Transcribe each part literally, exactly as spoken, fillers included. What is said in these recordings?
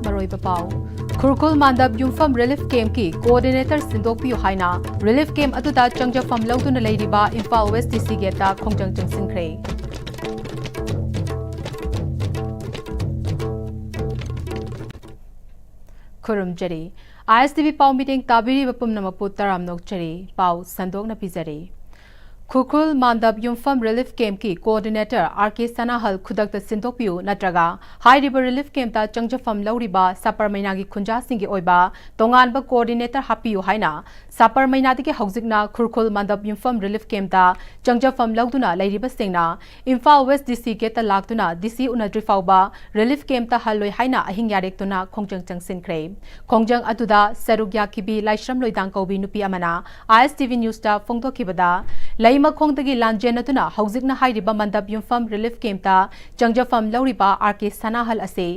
ꯃꯔꯨꯑꯣꯏꯕ ꯄꯥꯎ꯫ ꯈꯨꯔꯈꯨꯜ ꯃꯥꯟꯗꯞ ꯌꯨꯝꯐꯝ ꯔꯤꯂꯤꯐ ꯀꯦꯝꯞꯀꯤ ꯀꯣꯑꯣꯔꯗꯤꯅꯦꯇꯔ ꯁꯤꯟꯗꯣꯛꯄꯤꯌꯨ ꯍꯥꯏꯅ ꯔꯤꯂꯤꯐ ꯀꯦꯝꯞ ꯑꯗꯨꯗ ꯆꯪꯖꯐꯝ ꯂꯧꯗꯨꯅ ꯂꯩꯔꯤꯕ ꯏꯝꯐꯥꯜ ꯋꯦꯁ ꯗꯤ ꯁꯤ ꯒꯦꯠꯇ ꯈꯣꯡꯖꯪ ꯆꯪꯁꯤꯟꯈ꯭ꯔꯦ꯫ ꯈꯨꯔꯨꯝꯖꯔꯤ꯫ ꯑꯥꯏ ꯑꯦꯁ ꯇꯤ ꯚꯤ ꯄꯥꯎ ꯃꯤꯠꯌꯦꯡ ꯇꯥꯕꯤꯔꯤꯕ ꯄꯨꯝꯅꯃꯛꯄꯨ ꯇꯔꯥꯝꯅ ꯑꯣꯛꯆꯔꯤ꯫ ꯄꯥꯎ ꯁꯟꯗꯣꯛꯅ ꯄꯤꯖꯔꯤ꯫ ꯈꯨꯔꯈꯨꯜ ꯃꯥꯟꯗꯞ ꯌꯨꯝꯐꯝ ꯔꯤꯂꯤꯐ ꯀꯦꯝꯞꯀꯤ ꯀꯣꯑꯣꯔꯗꯤꯅꯦꯇꯔ ꯑꯥꯔ ꯀꯦ ꯁꯅꯥꯍꯜ ꯈꯨꯗꯛꯇ ꯁꯤꯟꯗꯣꯛꯄꯤꯌꯨ ꯅꯠꯇ꯭ꯔꯒ ꯍꯥꯏꯔꯤꯕ ꯔꯤꯂꯤꯐ ꯀꯦꯝꯞꯇ ꯆꯪꯖꯐꯝ ꯂꯧꯔꯤꯕ ꯁꯥꯄꯔ ꯃꯩꯅꯥꯒꯤ ꯈꯨꯟꯖꯥꯁꯤꯡꯒꯤ ꯑꯣꯏꯕ ꯇꯣꯉꯥꯟꯕ ꯀꯣꯑꯣꯔꯗꯤꯅꯦꯇꯔ ꯍꯥꯞꯄꯤꯌꯨ ꯍꯥꯏꯅ ꯁꯥꯄꯔ ꯃꯩꯅꯥꯗꯒꯤ ꯍꯧꯖꯤꯛꯅ ꯈꯨꯔꯈꯨꯜ ꯃꯥꯟꯗꯞ ꯌꯨꯝꯐꯝ ꯔꯤꯂꯤꯐ ꯀꯦꯝꯞꯇ ꯆꯪꯖꯐꯝ ꯂꯧꯗꯨꯅ ꯂꯩꯔꯤꯕꯁꯤꯡꯅ ꯏꯝꯐꯥꯜ ꯋꯦꯁ ꯗꯤ ꯁꯤ ꯒꯦꯠꯇ ꯂꯥꯛꯇꯨꯅ ꯗꯤ ꯁꯤ ꯎꯅꯗ꯭ꯔꯤ ꯐꯥꯎꯕ ꯔꯤꯂꯤꯐ ꯀꯦꯝꯞꯇ ꯍꯜꯂꯣꯏ ꯍꯥꯏꯅ ꯑꯍꯤꯡ ꯌꯥꯔꯦꯛꯇꯨꯅ ꯈꯣꯡꯖꯪ ꯆꯪꯁꯤꯟꯈ꯭ꯔꯦ꯫ ꯈꯣꯡꯖꯪ ꯑꯗꯨꯗ ꯁꯔꯨꯛ ꯌꯥꯈꯤꯕꯤ ꯂꯥꯏꯁ꯭ꯔꯝ ꯂꯣꯏꯗꯥꯡ ꯀꯧꯕꯤ ꯅꯨꯄꯤ ꯑꯃꯅ ꯑꯥꯏ ꯑꯦꯁ ꯇꯤ ꯚꯤ ꯅ꯭ꯌꯨꯁꯇ ꯐꯣꯡꯗꯣꯛꯈꯤꯕꯗ, ꯂꯩꯃꯈꯣꯡꯗꯒꯤ ꯂꯥꯟꯖꯦꯟꯅꯗꯨꯅ ꯍꯧꯖꯤꯛꯅ ꯍꯥꯏꯔꯤꯕ ꯃꯟꯗꯞ ꯌꯨꯝꯐꯝ ꯔꯤꯂꯤꯐ ꯀꯦꯝꯞꯇ ꯆꯪꯖꯐꯝ ꯂꯧꯔꯤꯕ ꯑꯥꯔ ꯀꯦ ꯁꯅꯥꯍꯜ ꯑꯁꯤ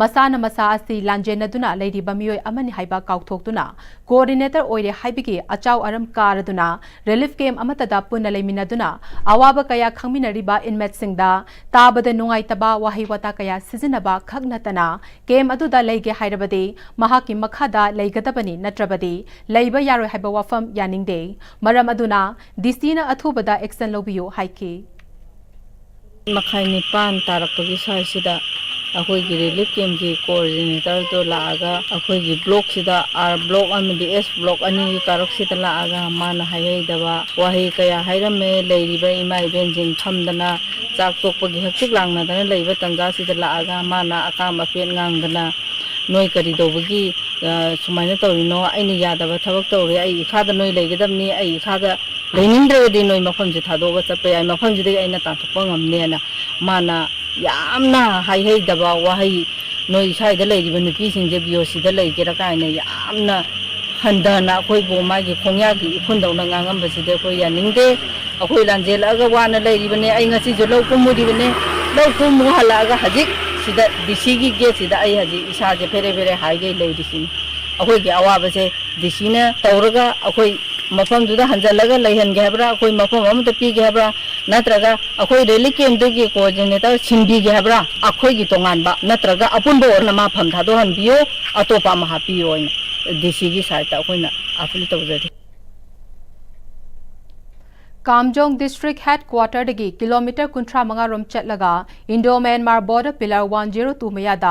ꯃꯁꯥꯅ ꯃꯁꯥ ꯑꯁꯤ ꯂꯥꯟꯖꯦꯟꯅꯗꯨꯅ ꯂꯩꯔꯤꯕ ꯃꯤꯑꯣꯏ ꯑꯃꯅꯤ ꯍꯥꯏꯕ ꯀꯥꯎꯊꯣꯛꯇꯨꯅ, ꯀꯣꯑꯣꯔꯗꯤꯅꯦꯇꯔ ꯑꯣꯏꯔꯦ ꯍꯥꯏꯕꯒꯤ ꯑꯆꯥꯎ ꯑꯔꯝ ꯀꯥꯔꯗꯨꯅ ꯔꯤꯂꯤꯐ ꯀꯦꯝꯞ ꯑꯃꯠꯇꯗ ꯄꯨꯟꯅ ꯂꯩꯃꯤꯟꯅꯗꯨꯅ ꯑꯋꯥꯕ ꯀꯌꯥ ꯈꯪꯃꯤꯟꯅꯔꯤꯕ ꯏꯟꯃꯦꯠꯁꯤꯡꯗ ꯇꯥꯕꯗ ꯅꯨꯡꯉꯥꯏꯇꯕ ꯋꯥꯍꯩ ꯋꯥꯇꯥ ꯀꯌꯥ ꯁꯤꯖꯤꯟꯅꯕ ꯈꯛ ꯅꯠꯇꯅ, ꯀꯦꯝꯞ ꯑꯗꯨꯗ ꯂꯩꯒꯦ ꯍꯥꯏꯔꯕꯗꯤ ꯃꯍꯥꯛꯀꯤ ꯃꯈꯥꯗ ꯂꯩꯒꯗꯕꯅꯤ, ꯅꯠꯇ꯭ꯔꯕꯗꯤ ꯂꯩꯕ ꯌꯥꯔꯣꯏ ꯍꯥꯏꯕ ꯋꯥꯐꯝ ꯌꯥꯅꯤꯡꯗꯦ꯫ ꯃꯔꯝ ꯑꯗꯨꯅ ꯗꯤ ꯁꯤꯅ ꯑꯊꯨꯕꯗ ꯑꯦꯛꯁꯟ ꯂꯧꯕꯤꯌꯨ ꯍꯥꯏꯈꯤ꯫ ꯃꯈꯥꯏ ꯅꯤꯄꯥꯟ ꯇꯥꯔꯛꯄꯒꯤ ꯁ꯭ꯋꯥꯏꯁꯤꯗ ꯑꯩꯈꯣꯏꯒꯤ ꯔꯤꯂꯤꯐ ꯀꯦꯝꯞꯀꯤ ꯀꯣꯑꯣꯔꯗꯤꯅꯦꯇꯔꯗꯣ ꯂꯥꯛꯑꯒ ꯑꯩꯈꯣꯏꯒꯤ ꯕ꯭ꯂꯣꯛꯁꯤꯗ, ꯑꯥꯔ ꯕ꯭ꯂꯣꯛ ꯑꯃꯗꯤ ꯑꯦꯁ ꯕ꯭ꯂꯣꯛ ꯑꯅꯤꯒꯤ ꯀꯥꯔꯛꯁꯤꯗ ꯂꯥꯛꯑꯒ ꯃꯥꯅ ꯍꯥꯏꯍꯩꯗꯕ ꯋꯥꯍꯩ ꯀꯌꯥ ꯍꯥꯏꯔꯝꯃꯦ꯫ ꯂꯩꯔꯤꯕ ꯏꯃꯥ ꯏꯕꯦꯟꯁꯤꯡ ꯐꯝꯗꯅ ꯆꯥꯛ ꯇꯣꯛꯄꯒꯤ ꯍꯛꯆꯤꯛ ꯂꯥꯡꯅꯗꯅ ꯂꯩꯕ ꯇꯟꯖꯥꯁꯤꯗ ꯂꯥꯛꯑꯒ ꯃꯥꯅ ꯑꯀꯥꯝ ꯑꯄꯦꯠ ꯉꯥꯡꯗꯅ, "ꯅꯣꯏ ꯀꯔꯤ ꯇꯧꯕꯒꯤ, ꯑ, ꯁꯨꯃꯥꯏꯅ ꯇꯧꯔꯤꯅꯣ? ꯑꯩꯅ ꯌꯥꯗꯕ ꯊꯕꯛ ꯇꯧꯔꯦ, ꯑꯩ ꯏꯈꯥꯗ ꯅꯣꯏ ꯂꯩꯒꯗꯕꯅꯤ, ꯑꯩ ꯏꯈꯥꯗ ꯂꯩꯅꯤꯡꯗ꯭ꯔꯒꯗꯤ ꯅꯣꯏ ꯃꯐꯝꯁꯦ ꯊꯥꯗꯣꯛꯑꯒ ꯆꯠꯄ ꯌꯥꯏ, ꯃꯐꯝꯁꯤꯗꯒꯤ ꯑꯩꯅ ꯇꯥꯟꯊꯣꯛꯄ ꯉꯝꯅꯦꯅ" ꯃꯥꯅ ꯌꯥꯝꯅ ꯍꯥꯏꯍꯩꯗꯕ ꯋꯥꯍꯩ, ꯅꯣꯏ ꯁ꯭ꯋꯥꯏꯗ ꯂꯩꯔꯤꯕ ꯅꯨꯄꯤꯁꯤꯡꯁꯦ ꯕꯤ ꯑꯣ ꯁꯤꯗ ꯂꯩꯒꯦꯔꯥ ꯀꯥꯏꯅ ꯌꯥꯝꯅ ꯍꯟꯊꯅ ꯑꯩꯈꯣꯏꯕꯨ ꯃꯥꯒꯤ ꯈꯣꯡꯌꯥꯒꯤ ꯏꯐꯨꯟꯗꯧꯅ ꯉꯥꯡꯉꯝꯕꯁꯤꯗꯤ ꯑꯩꯈꯣꯏ ꯌꯥꯅꯤꯡꯗꯦ꯫ ꯑꯩꯈꯣꯏ ꯂꯥꯟꯖꯦꯜꯂꯛꯑꯒ ꯋꯥꯅ ꯂꯩꯔꯤꯕꯅꯦ꯫ ꯑꯩ ꯉꯁꯤꯁꯨ ꯂꯧ ꯀꯨꯝꯃꯨꯔꯤꯕꯅꯦ꯫ ꯂꯧ ꯀꯨꯝꯃꯨ ꯍꯜꯂꯛꯑꯒ ꯍꯧꯖꯤꯛ ꯁꯤꯗ ꯗꯤ ꯁꯤꯒꯤ ꯒꯦꯠꯁꯤꯗ ꯑꯩ ꯍꯧꯖꯤꯛ ꯏꯁꯥꯁꯦ ꯐꯦꯔꯦ ꯐꯦꯔꯦ ꯍꯥꯏꯒꯩ ꯂꯩꯔꯤꯁꯤꯅꯤ꯫ ꯑꯩꯈꯣꯏꯒꯤ ꯑꯋꯥꯕꯁꯦ ꯗꯤ ꯁꯤꯅ ꯇꯧꯔꯒ ꯑꯩꯈꯣꯏ ꯃꯐꯝꯗꯨꯗ ꯍꯟꯖꯜꯂꯒ ꯂꯩꯍꯟꯒꯦ ꯍꯥꯏꯕ꯭ꯔꯥ, ꯑꯩꯈꯣꯏ ꯃꯐꯝ ꯑꯃꯗ ꯄꯤꯒꯦ ꯍꯥꯏꯕ꯭ꯔꯥ, ꯅꯠꯇ꯭ꯔꯒ ꯑꯩꯈꯣꯏ ꯔꯤꯂꯤꯐ ꯀꯦꯝꯞꯇꯨꯒꯤ ꯀꯣꯑꯣꯔꯗꯤꯅꯦꯇꯔ ꯁꯤꯟꯕꯤꯒꯦ ꯍꯥꯏꯕ꯭ꯔꯥ, ꯑꯩꯈꯣꯏꯒꯤ ꯇꯣꯉꯥꯟꯕ ꯅꯠꯇ꯭ꯔꯒ ꯑꯄꯨꯟꯕ ꯑꯣꯏꯅ ꯃꯥ ꯐꯝ ꯊꯥꯗꯣꯛꯍꯟꯕꯤꯌꯨ, ꯑꯇꯣꯞꯄ ꯑꯃ ꯍꯥꯞꯄꯤꯌꯨ ꯍꯥꯏꯅ ꯗꯤ ꯁꯤꯒꯤ ꯁꯥꯏꯠꯇ ꯑꯩꯈꯣꯏꯅ ꯑꯥꯄꯤꯜ ꯇꯧꯖꯔꯤ꯫ ꯀꯥꯝꯖꯣꯡ ꯗꯤꯁꯇ꯭ꯔꯤꯛ ꯍꯦꯗꯀ꯭ꯋꯥꯇꯔꯗꯒꯤ ꯀꯤꯂꯣꯃꯤꯇꯔ ꯀꯨꯟꯊ꯭ꯔꯥ ꯃꯉꯥ ꯔꯣꯝ ꯆꯠꯂꯒ Indo Myanmar border pillar one zero two ꯃꯌꯥꯗ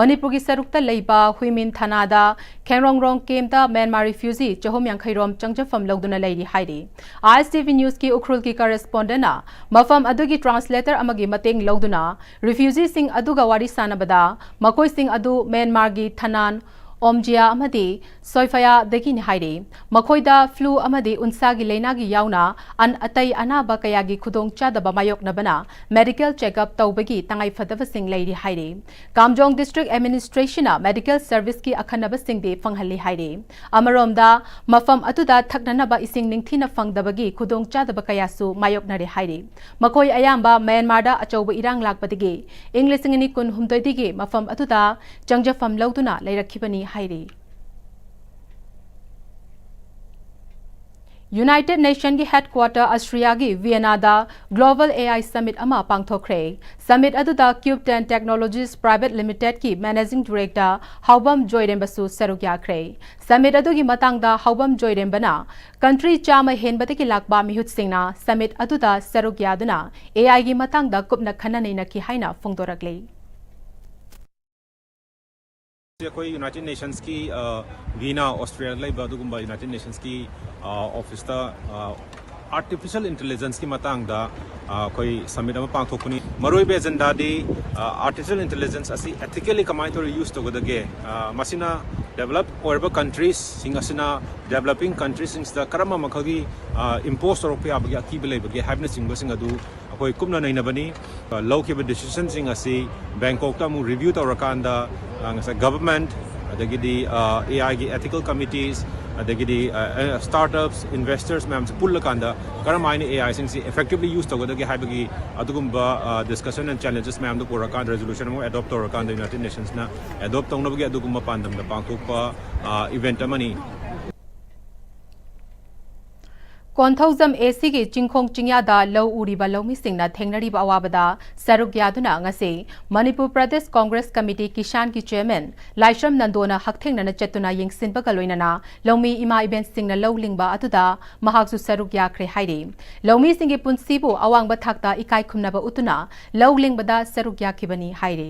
ꯃꯅꯤꯄꯨꯔꯒꯤ ꯁꯔꯨꯛꯇ ꯂꯩꯕ ꯍꯨꯏꯃꯤꯟ ꯊꯅꯥꯗ ꯈꯦꯡꯔꯣꯡꯔꯣꯡ ꯀꯦꯝꯞꯇ ꯃ꯭ꯌꯥꯟꯃꯥꯔ ꯔꯤꯐ꯭ꯌꯨꯖꯤ ꯆꯍꯨꯝ ꯌꯥꯡꯈꯩ ꯔꯣꯝ ꯆꯪꯖꯐꯝ ꯂꯧꯗꯨꯅ ꯂꯩꯔꯤ ꯍꯥꯏꯔꯤ꯫ ꯑꯥꯏ ꯑꯦꯁ ꯇꯤ ꯚꯤ ꯅ꯭ꯌꯨꯁꯀꯤ ꯎꯈ꯭ꯔꯨꯜꯒꯤ ꯀꯔꯦꯁꯄꯣꯟꯗꯦꯟꯠꯅ ꯃꯐꯝ ꯑꯗꯨꯒꯤ ꯇ꯭ꯔꯥꯟꯁꯂꯦꯇꯔ ꯑꯃꯒꯤ ꯃꯇꯦꯡ ꯂꯧꯗꯨꯅ ꯔꯤꯐ꯭ꯌꯨꯖꯤꯁꯤꯡ ꯑꯗꯨꯒ ꯋꯥꯔꯤ ꯁꯥꯟꯅꯕꯗ ꯃꯈꯣꯏꯁꯤꯡ ꯑꯗꯨ ꯃ꯭ꯌꯥꯟꯃꯥꯔꯒꯤ ꯊꯅꯥꯟ, ꯑꯣꯝꯖꯤꯌꯥ ꯑꯃꯗꯤ ꯁꯣꯏꯐꯌꯥꯗꯒꯤꯅꯤ ꯍꯥꯏꯔꯤ꯫ ꯃꯈꯣꯏꯗ ꯐ꯭ꯂꯨ ꯑꯃꯗꯤ ꯎꯟꯁꯥꯒꯤ ꯂꯩꯅꯥꯒꯤ ꯌꯥꯎꯅ ꯑꯟ-, ꯑꯇꯩ ꯑꯅꯥꯕ ꯀꯌꯥꯒꯤ ꯈꯨꯗꯣꯡꯆꯥꯗꯕ ꯃꯥꯌꯣꯛꯅꯕꯅ ꯃꯦꯗꯤꯀꯦꯜ ꯆꯦꯛꯑꯞ ꯇꯧꯕꯒꯤ ꯇꯉꯥꯏꯐꯗꯕꯁꯤꯡ ꯂꯩꯔꯤ ꯍꯥꯏꯔꯤ꯫ ꯀꯥꯝꯖꯣꯡ ꯗꯤꯁꯇ꯭ꯔꯤꯛ ꯑꯦꯗꯃꯤꯅꯤꯁꯇ꯭ꯔꯦꯁꯟꯅ ꯃꯦꯗꯤꯀꯦꯜ ꯁꯔꯚꯤꯁꯀꯤ ꯑꯈꯟꯅꯕꯁꯤꯡꯗꯤ ꯐꯪꯍꯜꯂꯤ ꯍꯥꯏꯔꯤ꯫ ꯑꯃꯔꯣꯝꯗ, ꯃꯐꯝ ꯑꯗꯨꯗ ꯊꯛꯅꯅꯕ ꯏꯁꯤꯡ ꯅꯤꯡꯊꯤꯅ ꯐꯪꯗꯕꯒꯤ ꯈꯨꯗꯣꯡꯆꯥꯗꯕ ꯀꯌꯥꯁꯨ ꯃꯥꯌꯣꯛꯅꯔꯤ ꯍꯥꯏꯔꯤ꯫ ꯃꯈꯣꯏ ꯑꯌꯥꯝꯕ ꯃ꯭ꯌꯥꯟꯃꯥꯔꯗ ꯑꯆꯧꯕ ꯏꯔꯥꯡ ꯂꯥꯛꯄꯗꯒꯤ ꯏꯪ ꯂꯤꯁꯤꯡ ꯑꯅꯤ ꯀꯨꯟꯍꯨꯝꯗꯣꯏꯗꯒꯤ ꯃꯐꯝ ꯑꯗꯨꯗ ꯆꯪꯖꯐꯝ ꯂꯧꯗꯨꯅ ꯂꯩꯔꯛꯈꯤꯕꯅꯤ ꯍꯥꯏꯔꯤ꯫ ꯌꯨꯅꯥꯏꯇꯦꯗ ꯅꯦꯁꯟꯒꯤ ꯍꯦꯗꯀ꯭ꯋꯥꯇꯔ ꯑꯁꯇ꯭ꯔꯤꯌꯥꯒꯤ ꯚꯤꯌꯦꯅꯥꯗ ꯒ꯭ꯂꯣꯕꯜ ꯑꯦ ꯑꯥꯏ ꯁꯃꯤꯠ ꯑꯃ ꯄꯥꯡꯊꯣꯛꯈ꯭ꯔꯦ꯫ ꯁꯃꯤꯠ ꯑꯗꯨꯗ ꯀ꯭ꯌꯨꯕ ꯇꯦꯟ ꯇꯦꯛꯅꯣꯂꯣꯖꯤꯁ ꯄ꯭ꯔꯥꯏꯚꯦꯠ ꯂꯤꯃꯤꯇꯦꯗꯀꯤ ꯃꯦꯅꯦꯖꯤꯡ ꯗꯤꯔꯦꯛꯇꯔ ꯍꯥꯎꯕꯝ ꯖꯣꯏꯔꯦꯝꯕꯁꯨ ꯁꯔꯨꯛ ꯌꯥꯈ꯭ꯔꯦ꯫ ꯁꯃꯤꯠ ꯑꯗꯨꯒꯤ ꯃꯇꯥꯡꯗ ꯍꯥꯎꯕꯝ ꯖꯣꯏꯔꯦꯝꯕꯅ ꯀꯟꯇ꯭ꯔꯤ ꯆꯥꯝꯃ ꯍꯦꯟꯕꯗꯒꯤ ꯂꯥꯛꯄ ꯃꯤꯍꯨꯠꯁꯤꯡꯅ ꯁꯃꯤꯠ ꯑꯗꯨꯗ ꯁꯔꯨꯛ ꯌꯥꯗꯨꯅ ꯑꯦ ꯑꯥꯏꯒꯤ ꯃꯇꯥꯡꯗ ꯀꯨꯞꯅ ꯈꯟꯅ ꯅꯩꯅꯈꯤ ꯍꯥꯏꯅ ꯐꯣꯡꯗꯣꯔꯛꯂꯤ꯫ ꯑꯩꯈꯣꯏ ꯌꯨꯅꯥꯏꯇꯦꯗ ꯅꯦꯁꯟꯁꯀꯤ, ꯑ, ꯚꯤꯌꯦꯅꯥ, ꯑꯣꯁꯇ꯭ꯔꯤꯌꯥꯗ ꯂꯩꯕ ꯑꯗꯨꯒꯨꯝꯕ ꯌꯨꯅꯥꯏꯇꯦꯗ ꯅꯦꯁꯟꯁꯀꯤ, ꯑ, ꯑꯣꯐꯤꯁꯇ, ꯑ, ꯑꯥꯔꯇꯤꯐꯤꯁꯤꯌꯦꯜ ꯏꯟꯇꯦꯂꯤꯖꯦꯟꯁꯀꯤ ꯃꯇꯥꯡꯗ, ꯑ, ꯑꯩꯈꯣꯏ ꯁꯃꯤꯠ ꯑꯃ ꯄꯥꯡꯊꯣꯛꯄꯅꯤ꯫ ꯃꯔꯨꯑꯣꯏꯕ ꯑꯦꯖꯦꯟꯗꯥꯗꯤ, ꯑ, ꯑꯥꯔꯇꯤꯐꯤꯁꯤꯌꯦꯜ ꯏꯟꯇꯦꯂꯤꯖꯦꯟꯁ ꯑꯁꯤ ꯏꯊꯤꯀꯦꯜꯂꯤ ꯀꯃꯥꯏꯅ ꯇꯧꯔꯒ ꯌꯨꯁ ꯇꯧꯒꯗꯒꯦ, ꯑ, ꯃꯁꯤꯅ ꯗꯦꯕꯂꯞ ꯑꯣꯏꯔꯕ ꯀꯟꯇ꯭ꯔꯤꯁꯁꯤꯡ ꯑꯁꯤꯅ ꯗꯦꯕꯂꯞꯄꯤꯡ ꯀꯟꯇ꯭ꯔꯤꯁꯁꯤꯡꯁꯤꯗ ꯀꯔꯝꯕ ꯃꯈꯜꯒꯤ, ꯑ, ꯏꯝꯄꯣꯁ ꯇꯧꯔꯛꯄ ꯌꯥꯕꯒꯤ ꯑꯀꯤꯕ ꯂꯩꯕꯒꯦ ꯍꯥꯏꯕꯅꯆꯤꯡꯕꯁꯤꯡ ꯑꯗꯨ ꯑꯩꯈꯣꯏ ꯀꯨꯞꯅ ꯅꯩꯅꯕꯅꯤ꯫ ꯑ, ꯂꯧꯈꯤꯕ ꯗꯤꯁꯤꯖꯟꯁꯤꯡ ꯑꯁꯤ ꯕꯦꯡꯀꯣꯛꯇ ꯑꯃꯨꯛ ꯔꯤꯚ꯭ꯌꯨ ꯇꯧꯔꯀꯥꯟꯗ, ꯑ, ꯉꯁꯥꯏ ꯒꯚꯔꯟꯃꯦꯟꯠ, ꯑꯗꯒꯤꯗꯤ, ꯑ, ꯑꯦ ꯑꯥꯏꯒꯤ ꯑꯦꯊꯤꯀꯦꯜ ꯀꯃꯤꯇꯤꯁ, ꯑꯗꯒꯤꯗꯤ, ꯑ, ꯑ, ꯁ꯭ꯇꯥꯔꯠꯑꯞꯁ, ꯏꯟꯚꯦꯁꯇꯔꯁ ꯃꯌꯥꯝꯁꯦ ꯄꯨꯜꯂꯀꯥꯟꯗ ꯀꯔꯝ ꯍꯥꯏꯅ ꯑꯦ ꯑꯥꯏꯁꯤꯡꯁꯤ ꯏꯐꯦꯛꯇꯤꯚꯂꯤ ꯌꯨꯁ ꯇꯧꯒꯗꯒꯦ ꯍꯥꯏꯕꯒꯤ ꯑꯗꯨꯒꯨꯝꯕ, ꯑ, ꯗꯤꯁꯀꯁꯟ ꯑꯦꯟ ꯆꯦꯂꯦꯟꯖꯦꯁ ꯃꯌꯥꯝꯗꯨ ꯄꯨꯔꯀꯥꯟꯗ ꯔꯦꯖꯣꯂꯨꯁꯟ ꯑꯃ ꯑꯦꯗꯣꯞ ꯇꯧꯔꯀꯥꯟꯗ ꯌꯨꯅꯥꯏꯇꯦꯗ ꯅꯦꯁꯟꯁꯅ ꯑꯦꯗꯣꯞ ꯇꯧꯅꯕꯒꯤ ꯑꯗꯨꯒꯨꯝꯕ ꯄꯥꯟꯗꯝꯗ ꯄꯥꯡꯊꯣꯛꯄ, ꯑ, ꯏꯚꯦꯟꯠ ꯑꯃꯅꯤ꯫ ꯀꯣꯟꯊꯧꯖꯝ ꯑꯦ ꯁꯤꯒꯤ ꯆꯤꯡꯈꯣꯡ ꯆꯤꯡꯌꯥꯗ ꯂꯧ ꯎꯔꯤꯕ ꯂꯧꯃꯤꯁꯤꯡꯅ ꯊꯦꯡꯅꯔꯤꯕ ꯑꯋꯥꯕꯗ ꯁꯔꯨꯛ ꯌꯥꯗꯨꯅ ꯉꯁꯤ ꯃꯅꯤꯄꯨꯔ ꯄ꯭ꯔꯗꯦꯁ ꯀꯣꯡꯒ꯭ꯔꯦꯁ ꯀꯃꯤꯇꯤ ꯀꯤꯁꯥꯟꯒꯤ ꯆꯦꯌꯔꯃꯦꯟ ꯂꯥꯏꯁ꯭ꯔꯝ ꯅꯟꯗꯣꯅ ꯍꯛꯊꯦꯡꯅꯅ ꯆꯠꯇꯨꯅ ꯌꯦꯡꯁꯤꯟꯕꯒ ꯂꯣꯏꯅꯅ ꯂꯧꯃꯤ ꯏꯃꯥ ꯏꯕꯦꯟꯁꯤꯡꯅ ꯂꯧ ꯂꯤꯡꯕ ꯑꯗꯨꯗ ꯃꯍꯥꯛꯁꯨ ꯁꯔꯨꯛ ꯌꯥꯈ꯭ꯔꯦ ꯍꯥꯏꯔꯤ꯫ ꯂꯧꯃꯤꯁꯤꯡꯒꯤ ꯄꯨꯟꯁꯤꯕꯨ ꯑꯋꯥꯡꯕ ꯊꯥꯛꯇ ꯏꯀꯥꯏ ꯈꯨꯝꯅꯕ ꯎꯠꯇꯨꯅ ꯂꯧ ꯂꯤꯡꯕꯗ ꯁꯔꯨꯛ ꯌꯥꯈꯤꯕꯅꯤ ꯍꯥꯏꯔꯤ꯫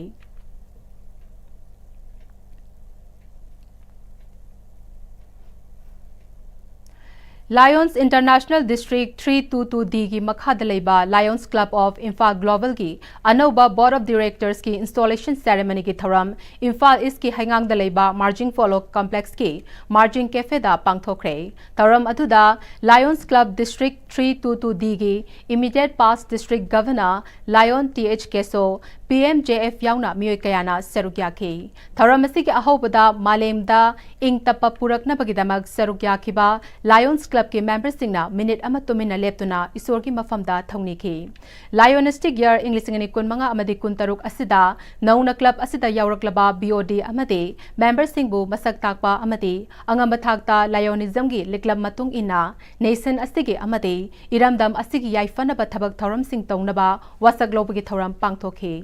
Lions International District three two two D ꯒꯤ ꯃꯈꯥꯗ ꯂꯩꯕ Lions Club of Imphal Global ꯒꯤ ꯑꯅꯧꯕ Board of Directors ꯀꯤ installation ceremony ꯒꯤ ꯊꯧꯔꯝ ꯏꯝꯐꯥꯜ ꯏꯁꯀꯤ ꯍꯩꯉꯥꯡꯗ ꯂꯩꯕ Marging Polo Complex ꯀꯤ Marging Cafe ꯗ ꯄꯥꯡꯊꯣꯛꯈ꯭ꯔꯦ꯫ ꯊꯧꯔꯝ ꯑꯗꯨꯗ Lions Club District three two two D ꯒꯤ immediate past District Governor Lion T H Keso, P M J F ꯌꯥꯎꯅ ꯃꯤꯑꯣꯏ ꯀꯌꯥꯅ ꯁꯔꯨꯛ ꯌꯥꯈꯤ꯫ ꯊꯧꯔꯝ ꯑꯁꯤꯒꯤ ꯑꯍꯧꯕꯗ ꯃꯥꯂꯦꯝꯗ ꯏꯪ ꯇꯞꯄ ꯄꯨꯔꯛꯅꯕꯒꯤꯗꯃꯛ ꯁꯔꯨꯛ ꯌꯥꯈꯤꯕ Lions Club ꯀꯤ member ꯁꯤꯡꯅ minute ꯑꯃ ꯇꯨꯃꯤꯟꯅ ꯂꯦꯞꯇꯨꯅ ꯏꯁꯣꯔꯒꯤ ꯃꯐꯝꯗ ꯊꯧꯅꯤꯈꯤ꯫ Lionistic year ꯏꯪ ꯂꯤꯁꯤꯡ ꯑꯅꯤ ꯀꯨꯟꯃꯉꯥ ꯑꯃꯗꯤ ꯀꯨꯟꯇꯔꯨꯛ ꯑꯁꯤꯗ ꯅꯧꯅ club ꯑꯁꯤꯗ ꯌꯥꯎꯔꯛꯂꯕ B O D ꯑꯃꯗꯤ member ꯁꯤꯡꯕꯨ ꯃꯁꯛ ꯇꯥꯛꯄ ꯑꯃꯗꯤ ꯑꯉꯝꯕ ꯊꯥꯛꯇ Lionism ꯒꯤ ꯂꯤꯛꯂꯝ ꯃꯇꯨꯡ ꯏꯟꯅ nation ꯑꯁꯤꯒꯤ ꯑꯃꯗꯤ ꯏꯔꯝꯗꯝ ꯑꯁꯤꯒꯤ ꯌꯥꯏꯐꯅꯕ ꯊꯕꯛ ꯊꯧꯔꯝꯁꯤꯡ ꯇꯧꯅꯕ ꯋꯥꯁꯛ ꯂꯧꯕꯒꯤ ꯊꯧꯔꯝ ꯄꯥꯡꯊꯣꯛꯈꯤ꯫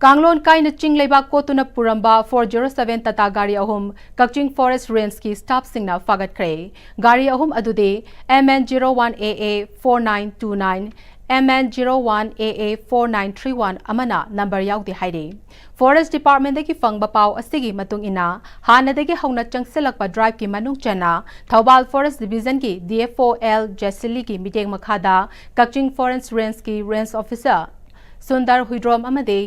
ꯀꯥꯡꯂꯣꯟ ꯀꯥꯏꯅ ꯆꯤꯡ ꯂꯩꯕꯥꯛ ꯀꯣꯠꯇꯨꯅ ꯄꯨꯔꯝꯕ four zero seven Tata ꯒꯥꯔꯤ ꯑꯍꯨꯝ ꯀꯛꯆꯤꯡ Forest Range ꯀꯤ staff ꯁꯤꯡꯅ ꯐꯥꯒꯠꯈ꯭ꯔꯦ꯫ ꯒꯥꯔꯤ ꯑꯍꯨꯝ ꯑꯗꯨꯗꯤ M N zero one A A four nine two nine, M N zero one A A four nine three one ꯑꯃꯅ number ꯌꯥꯎꯗꯦ ꯍꯥꯏꯔꯤ꯫ Forest Department ꯗꯒꯤ ꯐꯪꯕ ꯄꯥꯎ ꯑꯁꯤꯒꯤ ꯃꯇꯨꯡ ꯏꯟꯅ, ꯍꯥꯟꯅꯗꯒꯤ ꯍꯧꯅ ꯆꯪꯁꯤꯜꯂꯛꯄ drive ꯀꯤ ꯃꯅꯨꯡ ꯆꯟꯅ ꯊꯧꯕꯥꯜ Forest Division ꯒꯤ D F O L ꯖꯦꯁꯤꯂꯤꯒꯤ ꯃꯤꯠꯌꯦꯡ ꯃꯈꯥꯗ ꯀꯛꯆꯤꯡ Forest Range ꯀꯤ Range Officer ꯁꯨꯟꯗꯔ ꯍꯨꯏꯗ꯭ꯔꯣꯝ ꯑꯃꯗꯤ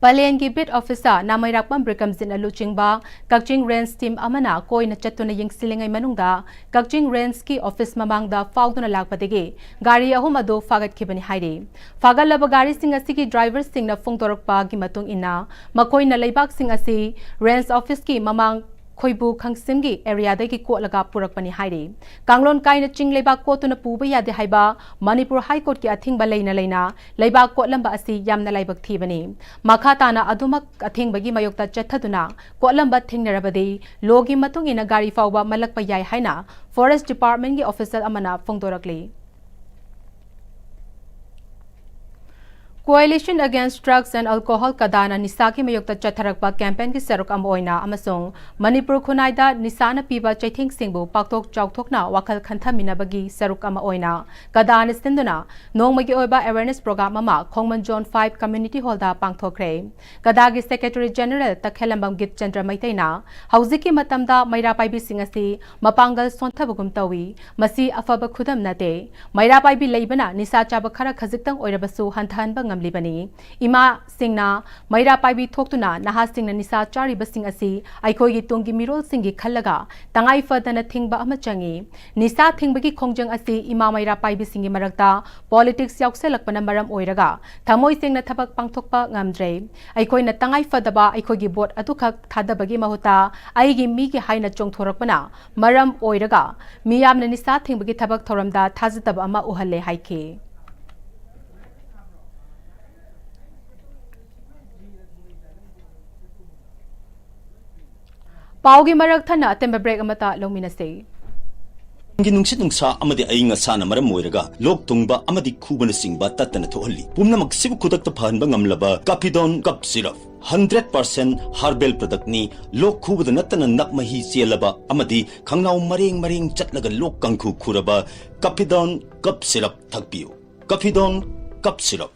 ꯄꯂꯦꯟꯒꯤ Beat Officer ꯅꯥꯃꯩꯔꯥꯛꯄꯝ ꯕ꯭ꯔꯤꯀꯝꯖꯤꯠꯅ ꯂꯨꯆꯤꯡꯕ ꯀꯛꯆꯤꯡ Range team ꯑꯃꯅ ꯀꯣꯏꯅ ꯆꯠꯇꯨꯅ ꯌꯦꯡꯁꯤꯜꯂꯤꯉꯩ ꯃꯅꯨꯡꯗ ꯀꯛꯆꯤꯡ Range ꯀꯤ office ꯃꯃꯥꯡꯗ ꯐꯥꯎꯗꯨꯅ ꯂꯥꯛꯄꯗꯒꯤ ꯒꯥꯔꯤ ꯑꯍꯨꯝ ꯑꯗꯨ ꯐꯥꯒꯠꯈꯤꯕꯅꯤ ꯍꯥꯏꯔꯤ꯫ ꯐꯥꯒꯠꯂꯕ ꯒꯥꯔꯤꯁꯤꯡ ꯑꯁꯤꯒꯤ driver ꯁꯤꯡꯅ ꯐꯣꯡꯗꯣꯔꯛꯄꯒꯤ ꯃꯇꯨꯡ ꯏꯟꯅ, ꯃꯈꯣꯏꯅ ꯂꯩꯕꯥꯛꯁꯤꯡ ꯑꯁꯤ Range Office ꯀꯤ ꯃꯃꯥꯡ ꯊꯣꯏꯕꯨ ꯈꯪꯁꯤꯝꯒꯤ ꯑꯦꯔꯤꯌꯥꯗꯒꯤ ꯀꯣꯠꯂꯒ ꯄꯨꯔꯛꯄꯅꯤ ꯍꯥꯏꯔꯤ꯫ ꯀꯥꯡꯂꯣꯟ ꯀꯥꯏꯅ ꯆꯤꯡ ꯂꯩꯕꯥꯛ ꯀꯣꯠꯇꯨꯅ ꯄꯨꯕ ꯌꯥꯗꯦ ꯍꯥꯏꯕ ꯃꯅꯤꯄꯨꯔ ꯍꯥꯏ ꯀꯣꯔꯠꯀꯤ ꯑꯊꯤꯡꯕ ꯂꯩꯅ ꯂꯩꯅ ꯂꯩꯕꯥꯛ ꯀꯣꯠꯂꯝꯕ ꯑꯁꯤ ꯌꯥꯝꯅ ꯂꯥꯏꯕꯛ ꯊꯤꯕꯅꯤ꯫ ꯃꯈꯥ ꯇꯥꯅ ꯑꯗꯨꯃꯛ ꯑꯊꯤꯡꯕꯒꯤ ꯃꯥꯌꯣꯛꯇ ꯆꯠꯊꯗꯨꯅ ꯀꯣꯠꯂꯝꯕ ꯊꯦꯡꯅꯔꯕꯗꯤ ꯂꯣꯒꯤ ꯃꯇꯨꯡ ꯏꯟꯅ ꯒꯥꯔꯤ ꯐꯥꯎꯕ ꯃꯜꯂꯛꯄ ꯌꯥꯏ ꯍꯥꯏꯅ ꯐꯣꯔꯦꯁ ꯗꯤꯄꯥꯔꯠꯃꯦꯟꯒꯤ ꯑꯣꯐꯤꯁꯤꯌꯦꯜ ꯑꯃꯅ ꯐꯣꯡꯗꯣꯔꯛꯂꯤ꯫ Coalition Against Drugs and Alcohol, ꯀꯗꯥꯅ ꯅꯤꯁꯥꯒꯤ ꯃꯥꯌꯣꯛꯇ ꯆꯠꯊꯔꯛꯄ ꯀꯦꯝꯄꯦꯟꯒꯤ ꯁꯔꯨꯛ ꯑꯃ ꯑꯣꯏꯅ ꯑꯃꯁꯨꯡ ꯃꯅꯤꯄꯨꯔ ꯈꯨꯟꯅꯥꯏꯗ ꯅꯤꯁꯥꯅ ꯄꯤꯕ ꯆꯩꯊꯦꯡꯁꯤꯡꯕꯨ ꯄꯥꯛꯊꯣꯛ ꯆꯥꯎꯊꯣꯛꯅ ꯋꯥꯈꯜ ꯈꯟꯊꯃꯤꯟꯅꯕꯒꯤ ꯁꯔꯨꯛ ꯑꯃ ꯑꯣꯏꯅ ꯀꯗꯥꯅ ꯁꯤꯟꯗꯨꯅ ꯅꯣꯡꯃꯒꯤ ꯑꯣꯏꯕ awareness program ꯑꯃ ꯈꯣꯡꯃꯟ Zone five Community Hallꯗ ꯄꯥꯡꯊꯣꯛꯈ꯭ꯔꯦ꯫ ꯀꯗꯥꯒꯤ Secretary General ꯇꯈꯦꯂꯝꯕꯝ ꯒꯤꯠꯆꯟꯗ꯭ꯔ ꯃꯩꯇꯩꯅ ꯍꯧꯖꯤꯛꯀꯤ ꯃꯇꯝꯗ ꯃꯩꯔꯥ ꯄꯥꯏꯕꯤꯁꯤꯡ ꯑꯁꯤ ꯃꯄꯥꯡꯒꯜ ꯁꯣꯟꯊꯕꯒꯨꯝ ꯇꯧꯏ꯫ ꯃꯁꯤ ꯑꯐꯕ ꯈꯨꯗꯝ ꯅꯠꯇꯦ꯫ ꯃꯩꯔꯥ ꯄꯥꯏꯕꯤ ꯂꯩꯕꯅ ꯅꯤꯁꯥ ꯆꯥꯕ ꯈꯔ ꯈꯖꯤꯛꯇꯪ ꯑꯣꯏꯔꯕꯁꯨ ꯍꯟꯊꯍꯟꯕ ꯉꯝꯂꯤꯕꯅꯤ꯫ ꯏꯃꯥꯁꯤꯡꯅ ꯃꯩꯔꯥ ꯄꯥꯏꯕꯤ ꯊꯣꯛꯇꯨꯅ ꯅꯍꯥꯁꯤꯡꯅ ꯅꯤꯁꯥ ꯆꯥꯔꯤꯕꯁꯤꯡ ꯑꯁꯤ ꯑꯩꯈꯣꯏꯒꯤ ꯇꯨꯡꯒꯤ ꯃꯤꯔꯣꯜꯁꯤꯡꯒꯤ ꯈꯜꯂꯒ ꯇꯉꯥꯏ ꯐꯗꯅ ꯊꯤꯡꯕ ꯑꯃ ꯆꯪꯏ꯫ ꯅꯤꯁꯥ ꯊꯤꯡꯕꯒꯤ ꯈꯣꯡꯖꯪ ꯑꯁꯤ ꯏꯃꯥ ꯃꯩꯔꯥ ꯄꯥꯏꯕꯤꯁꯤꯡꯒꯤ ꯃꯔꯛꯇ politics ꯌꯥꯎꯁꯜꯂꯛꯄꯅ ꯃꯔꯝ ꯑꯣꯏꯔꯒ ꯊꯃꯣꯏ ꯁꯦꯡꯅ ꯊꯕꯛ ꯄꯥꯡꯊꯣꯛꯄ ꯉꯝꯗ꯭ꯔꯦ꯫ ꯑꯩꯈꯣꯏꯅ ꯇꯉꯥꯏ ꯐꯗꯕ ꯑꯩꯈꯣꯏꯒꯤ vote ꯑꯗꯨꯈꯛ ꯊꯥꯗꯕꯒꯤ ꯃꯍꯨꯠꯇ ꯑꯩꯒꯤ ꯃꯤꯒꯤ ꯍꯥꯏꯅ ꯆꯣꯡꯊꯣꯔꯛꯄꯅ ꯃꯔꯝ ꯑꯣꯏꯔꯒ ꯃꯤꯌꯥꯝꯅ ꯅꯤꯁꯥ ꯊꯤꯡꯕꯒꯤ ꯊꯕꯛ ꯊꯧꯔꯝꯗ ꯊꯥꯖꯗꯕ ꯑꯃ ꯎꯍꯜꯂꯦ ꯍꯥꯏꯈꯤ꯫ ꯄꯥꯎꯒꯤ ꯃꯔꯛ ꯊꯠꯅ ꯑꯇꯦꯟꯕ break ꯑꯃꯇ ꯂꯧꯃꯤꯟꯅꯁꯤ꯫ ꯒꯤ ꯅꯨꯡꯁꯤꯠ ꯅꯨꯡꯁꯥ ꯑꯃꯗꯤ ꯑꯏꯪ ꯑꯁꯥꯅ ꯃꯔꯝ ꯑꯣꯏꯔꯒ ꯂꯣꯛ ꯊꯨꯡꯕ ꯑꯃꯗꯤ ꯈꯨꯕꯅꯆꯤꯡꯕ ꯇꯠꯇꯅ ꯊꯣꯛꯍꯜꯂꯤ꯫ ꯄꯨꯝꯅꯃꯛꯁꯤꯕꯨ ꯈꯨꯗꯛꯇ ꯐꯍꯟꯕ ꯉꯝꯂꯕ Caphidone Cough Syrup, hundred percent herbal product ꯅꯤ꯫ ꯂꯣꯛ ꯈꯨꯕꯗ ꯅꯠꯇꯅ ꯅꯞ ꯃꯍꯤ ꯆꯦꯜꯂꯕ ꯑꯃꯗꯤ ꯈꯪꯅꯥꯎ ꯃꯔꯦꯡ ꯃꯔꯦꯡ ꯆꯠꯂꯒ ꯂꯣꯛ ꯀꯥꯡꯈꯨ ꯈꯨꯔꯕ Caphidone Cough Syrup ꯊꯛꯄꯤꯌꯨ꯫ Caphidone Cough Syrup꯫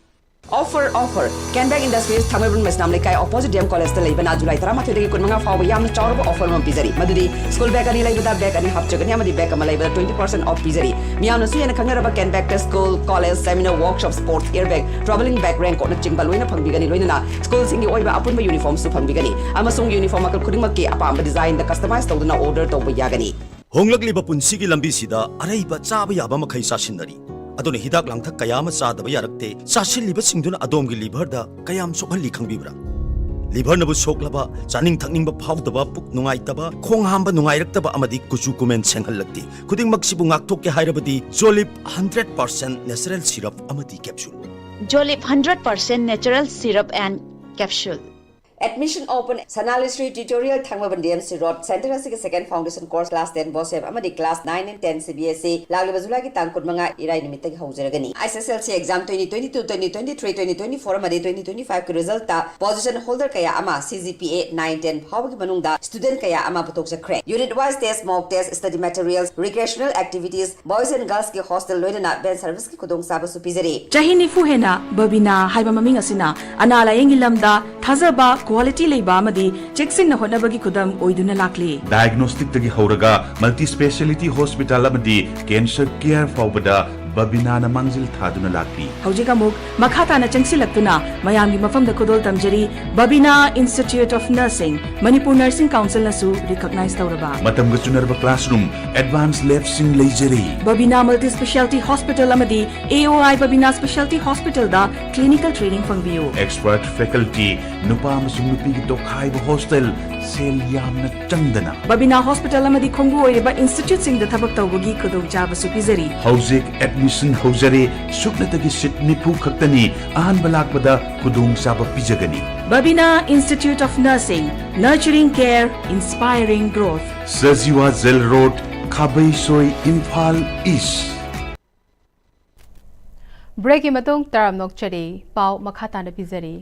Offer, offer! Kenbag Industries, ꯊꯥꯡꯃꯩꯕꯟ ꯃꯩꯁꯅꯥꯝ ꯂꯩꯀꯥꯏ, opposite D M College ꯇ ꯂꯩꯕꯅ ꯖꯨꯂꯥꯏ ꯇꯔꯥꯃꯥꯊꯣꯏꯗꯒꯤ ꯀꯨꯟꯃꯉꯥ ꯐꯥꯎꯕ ꯌꯥꯝꯅ ꯆꯥꯎꯔꯕ offer ꯑꯃ ꯄꯤꯖꯔꯤ꯫ ꯃꯗꯨꯗꯤ school bag ꯑꯅꯤ ꯂꯩꯕꯗ bag ꯑꯅꯤ ꯍꯥꯞꯆꯒꯅꯤ ꯑꯃꯗꯤ bag ꯑꯃ ꯂꯩꯕꯗ twenty percent off ꯄꯤꯖꯔꯤ꯫ ꯃꯤꯌꯥꯝꯅꯁꯨ ꯍꯦꯟꯅ ꯈꯪꯅꯔꯕ Kenbag ꯇ school, college, seminar, workshop, sports gear bag, travelling bag, raincoat ꯅꯆꯤꯡꯕ ꯂꯣꯏꯅ ꯐꯪꯕꯤꯒꯅꯤ꯫ ꯂꯣꯏꯅꯅ school ꯁꯤꯡꯒꯤ ꯑꯣꯏꯕ ꯑꯄꯨꯟꯕ uniform ꯁꯨ ꯐꯪꯕꯤꯒꯅꯤ꯫ ꯑꯃꯁꯨꯡ uniform ꯃꯈꯜ ꯈꯨꯗꯤꯡꯃꯛꯀꯤ ꯑꯄꯥꯝꯕ design ꯗ customize ꯇꯧꯗꯨꯅ order ꯇꯧꯕ ꯌꯥꯒꯅꯤ꯫ ꯍꯣꯡꯂꯛꯂꯤꯕ ꯄꯨꯟꯁꯤꯒꯤ ꯂꯝꯕꯤꯁꯤꯗ ꯑꯔꯩꯕ ꯆꯥꯕ ꯌꯥꯕ ꯃꯈꯩ ꯆꯥꯁꯤꯟꯅꯔꯤ꯫ ꯑꯗꯨꯅ ꯍꯤꯗꯥꯛ ꯂꯥꯡꯊꯛ ꯀꯌꯥ ꯑꯃ ꯆꯥꯗꯕ ꯌꯥꯔꯛꯇꯦ꯫ ꯆꯥꯁꯤꯜꯂꯤꯕꯁꯤꯡꯗꯨꯅ ꯑꯗꯣꯝꯒꯤ liver ꯗ ꯀꯌꯥꯝ ꯁꯣꯛꯍꯜꯂꯤ ꯈꯪꯕꯤꯕ꯭ꯔꯥ? ꯂꯤꯚꯔꯅꯕꯨ ꯁꯣꯛꯂꯕ, ꯆꯥꯅꯤꯡ ꯊꯛꯅꯤꯡꯕ ꯐꯥꯎꯗꯕ, ꯄꯨꯛ ꯅꯨꯡꯉꯥꯏꯇꯕ, ꯈꯣꯡ ꯍꯥꯝꯕ ꯅꯨꯡꯉꯥꯏꯔꯛꯇꯕ ꯑꯃꯗꯤ ꯀꯨꯆꯨ ꯀꯨꯃꯦꯟ ꯁꯦꯡꯍꯜꯂꯛꯇꯦ꯫ ꯈꯨꯗꯤꯡꯃꯛꯁꯤꯕꯨ ꯉꯥꯛꯊꯣꯛꯀꯦ ꯍꯥꯏꯔꯕꯗꯤ ꯖꯣꯂꯤꯞ ꯍꯟꯗ꯭ꯔꯦꯠ ꯄꯥꯔꯁꯦꯟ ꯅꯦꯆꯔꯦꯜ ꯁꯤꯔꯞ ꯑꯃꯗꯤ capsule. Jolip hundred percent natural syrup and capsule. Admission open, Sanalishri Tutorial, Thangmabandi M C Road, Center ꯑꯁꯤꯒꯤ second foundation course class ten BOSEM ꯑꯃꯗꯤ class nine and ten C B S E ꯂꯥꯛꯂꯤꯕ ꯖꯨꯂꯥꯏꯒꯤ ꯇꯥꯡ ꯀꯨꯟꯃꯉꯥ ꯏꯔꯥꯏ ꯅꯨꯃꯤꯠꯇꯒꯤ ꯍꯧꯖꯔꯒꯅꯤ꯫ S S L C exam twenty twenty-two, twenty twenty-three, twenty twenty-four ꯑꯃꯗꯤ twenty twenty-five ꯀꯤ result ꯇ position holder ꯀꯌꯥ ꯑꯃ C G P A nine ten ꯐꯥꯎꯕꯒꯤ ꯃꯅꯨꯡꯗ student ꯀꯌꯥ ꯑꯃ ꯄꯨꯊꯣꯛꯆꯈ꯭ꯔꯦ꯫ Unit wise test, mock test, study materials, recreational activities, boys and girls ꯀꯤ hostel ꯂꯣꯏꯅꯅ van service ꯀꯤ ꯈꯨꯗꯣꯡꯆꯥꯕꯁꯨ ꯄꯤꯖꯔꯤ꯫ ꯆꯍꯤ ꯅꯤꯐꯨ ꯍꯦꯟꯅ ꯕꯕꯤꯅꯥ ꯍꯥꯏꯕ ꯃꯃꯤꯡ ꯑꯁꯤꯅ ꯑꯅꯥ ꯂꯥꯌꯦꯡꯒꯤ ꯂꯝꯗ ꯊꯥꯖꯕ, quality ꯂꯩꯕ ꯑꯃꯗꯤ ꯆꯦꯛꯁꯤꯟꯅ ꯍꯣꯠꯅꯕꯒꯤ ꯈꯨꯗꯝ ꯑꯣꯏꯗꯨꯅ ꯂꯥꯛꯂꯤ꯫ Diagnostic ꯇꯒꯤ ꯍꯧꯔꯒ multi speciality hospital ꯑꯃꯗꯤ cancer care ꯐꯥꯎꯕꯗ ꯕꯕꯤꯅꯥꯅ ꯃꯥꯡꯖꯤꯜ ꯊꯥꯗꯨꯅ ꯂꯥꯛꯂꯤ꯫ ꯍꯧꯖꯤꯛ ꯑꯃꯨꯛ ꯃꯈꯥ ꯇꯥꯅ ꯆꯪꯁꯤꯜꯂꯛꯇꯨꯅ ꯃꯌꯥꯝꯒꯤ ꯃꯐꯝꯗ ꯈꯨꯗꯣꯜ ꯇꯝꯖꯔꯤ ꯕꯕꯤꯅꯥ Institute of Nursing, Manipur Nursing Council ꯅꯁꯨ recognize ꯇꯧꯔꯕ꯫ ꯃꯇꯝꯒ ꯆꯨꯅꯔꯕ classroom, advanced lab ꯁꯤꯡ ꯂꯩꯖꯔꯤ꯫ ꯕꯕꯤꯅꯥ Multi Speciality Hospital ꯑꯃꯗꯤ A O I Babina Speciality Hospital the clinical training ꯐꯪꯕꯤꯌꯨ꯫ Expert faculty, ꯅꯨꯄꯥ ꯑꯃꯁꯨꯡ ꯅꯨꯄꯤꯒꯤ ꯇꯣꯈꯥꯏꯕ hostel, ꯁꯦꯜ ꯌꯥꯝꯅ ꯆꯪꯗꯅ꯫ ꯕꯕꯤꯅꯥ Hospital ꯑꯃꯗꯤ ꯈꯣꯡꯕꯨ ꯑꯣꯏꯔꯤꯕ institute ꯁꯤꯡꯗ ꯊꯕꯛ ꯇꯧꯕꯒꯤ ꯈꯨꯗꯣꯡꯆꯥꯕꯁꯨ ꯄꯤꯖꯔꯤ꯫ ꯍꯧꯖꯤꯛ admission ꯍꯧꯖꯔꯦ, ꯁꯨꯞꯅꯇꯒꯤ seat ꯅꯤꯐꯨ ꯈꯛꯇꯅꯤ, ꯑꯍꯥꯟꯕ ꯂꯥꯛꯄꯗ ꯈꯨꯗꯣꯡꯆꯥꯕ ꯄꯤꯖꯒꯅꯤ꯫ Babina Institute of Nursing, nurturing care, inspiring growth. Sajiwa Jail Road, ꯈꯥꯕꯩꯁꯣꯏ, Imphal East꯫ Break ꯀꯤ ꯃꯇꯨꯡ ꯇꯔꯥꯝꯅ ꯑꯣꯛꯆꯔꯤ꯫ ꯄꯥꯎ ꯃꯈꯥ ꯇꯥꯅ ꯄꯤꯖꯔꯤ꯫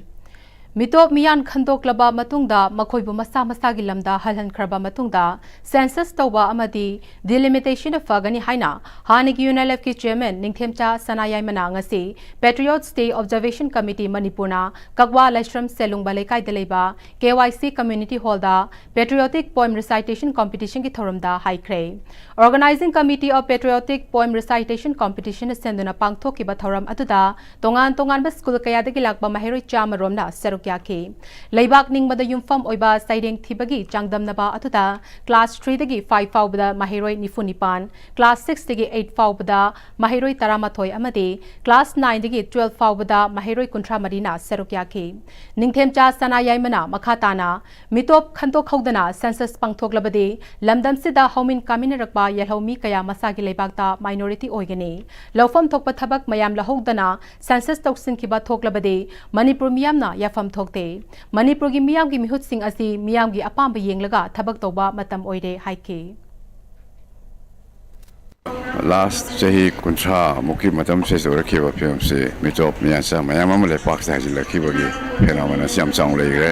ꯃꯤꯇꯣꯞ ꯃꯤꯌꯥꯟ ꯈꯟꯗꯣꯛꯂꯕ ꯃꯇꯨꯡꯗ ꯃꯈꯣꯏꯕꯨ ꯃꯁꯥ ꯃꯁꯥꯒꯤ ꯂꯝꯗ ꯍꯜꯍꯟꯈ꯭ꯔꯕ ꯃꯇꯨꯡꯗ census ꯇꯧꯕ ꯑꯃꯗꯤ delimitation ꯐꯒꯅꯤ ꯍꯥꯏꯅ ꯍꯥꯟꯅꯒꯤ UNLF ꯀꯤ chairman ꯅꯤꯡꯊꯦꯝꯆꯥ ꯁꯅꯥꯌꯥꯏꯃꯅ ꯉꯁꯤ Patriots Day Observation Committee ꯃꯅꯤꯄꯨꯔꯅ ꯀꯛꯋꯥ ꯂꯥꯏꯁ꯭ꯔꯝ ꯁꯦꯂꯨꯡꯕ ꯂꯩꯀꯥꯏꯗ ꯂꯩꯕ K Y C Community Hall ꯗ Patriotic Poem Recitation Competition ꯒꯤ ꯊꯧꯔꯝꯗ ꯍꯥꯏꯈ꯭ꯔꯦ꯫ Organizing Committee of Patriotic Poem Recitation Competition ꯅ ꯁꯦꯝꯗꯨꯅ ꯄꯥꯡꯊꯣꯛꯈꯤꯕ ꯊꯧꯔꯝ ꯑꯗꯨꯗ ꯇꯣꯉꯥꯟ ꯇꯣꯉꯥꯟꯕ school ꯀꯌꯥꯗꯒꯤ ꯂꯥꯛꯄ ꯃꯍꯩꯔꯣꯏ ꯆꯥꯝꯃ ꯔꯣꯝꯅ ꯁꯔꯨꯛ ꯌꯥꯈꯤ꯫ ꯂꯩꯕꯥꯛ ꯅꯤꯡꯕꯗ ꯌꯨꯝꯐꯝ ꯑꯣꯏꯕ ꯁꯩꯔꯦꯡ ꯊꯤꯕꯒꯤ ꯆꯥꯡꯗꯝꯅꯕ ꯑꯗꯨꯗ class three ꯗꯒꯤ five ꯐꯥꯎꯕꯗ ꯃꯍꯩꯔꯣꯏ ꯅꯤꯐꯨ ꯅꯤꯄꯥꯟ, class six ꯇꯒꯤ eight ꯐꯥꯎꯕꯗ ꯃꯍꯩꯔꯣꯏ ꯇꯔꯥꯃꯥꯊꯣꯏ ꯑꯃꯗꯤ class nine ꯗꯒꯤ twelve ꯐꯥꯎꯕꯗ ꯃꯍꯩꯔꯣꯏ ꯀꯨꯟꯊ꯭ꯔꯥ ꯃꯔꯤꯅ ꯁꯔꯨꯛ ꯌꯥꯈꯤ꯫ ꯅꯤꯡꯊꯦꯝꯆꯥ ꯁꯅꯥꯌꯥꯏꯃꯅ ꯃꯈꯥ ꯇꯥꯅ ꯃꯤꯇꯣꯞ ꯈꯟꯗꯣꯛꯍꯧꯗꯅ census ꯄꯥꯡꯊꯣꯛꯂꯕꯗꯤ ꯂꯝꯗꯝꯁꯤꯗ ꯍꯧꯃꯤꯟ ꯀꯥꯃꯤꯟꯅꯔꯛꯄ ꯌꯦꯜꯍꯧꯃꯤ ꯀꯌꯥ ꯃꯁꯥꯒꯤ ꯂꯩꯕꯥꯛꯇ minority ꯑꯣꯏꯒꯅꯤ꯫ ꯂꯧꯐꯝ ꯊꯣꯛꯄ ꯊꯕꯛ ꯃꯌꯥꯝ ꯂꯧꯍꯧꯗꯅ census ꯇꯧꯁꯤꯟꯈꯤꯕ ꯊꯣꯛꯂꯕꯗꯤ ꯃꯅꯤꯄꯨꯔ ꯃꯤꯌꯥꯝꯅ ꯌꯥꯐꯝ ꯊꯣꯛꯇꯦ꯫ ꯃꯅꯤꯄꯨꯔꯒꯤ ꯃꯤꯌꯥꯝꯒꯤ ꯃꯤꯍꯨꯠꯁꯤꯡ ꯑꯁꯤ ꯃꯤꯌꯥꯝꯒꯤ ꯑꯄꯥꯝꯕ ꯌꯦꯡꯂꯒ ꯊꯕꯛ ꯇꯧꯕ ꯃꯇꯝ ꯑꯣꯏꯔꯦ ꯍꯥꯏꯈꯤ꯫ Last ꯆꯍꯤ ꯀꯨꯟꯊ꯭ꯔꯥ ꯃꯨꯛꯀꯤ ꯃꯇꯝꯁꯤꯗ ꯑꯣꯏꯔꯛꯈꯤꯕ ꯐꯤꯕꯝꯁꯤ ꯃꯤꯇꯣꯞ ꯃꯤꯌꯥꯟꯆꯥ ꯃꯌꯥꯝ ꯑꯃ ꯂꯩꯄꯥꯛꯁꯤꯗ ꯍꯥꯏꯖꯤꯜꯂꯛꯈꯤꯕꯒꯤ phenomenon ꯑꯁꯤ ꯌꯥꯝ ꯆꯥꯎꯅ ꯂꯩꯈ꯭ꯔꯦ꯫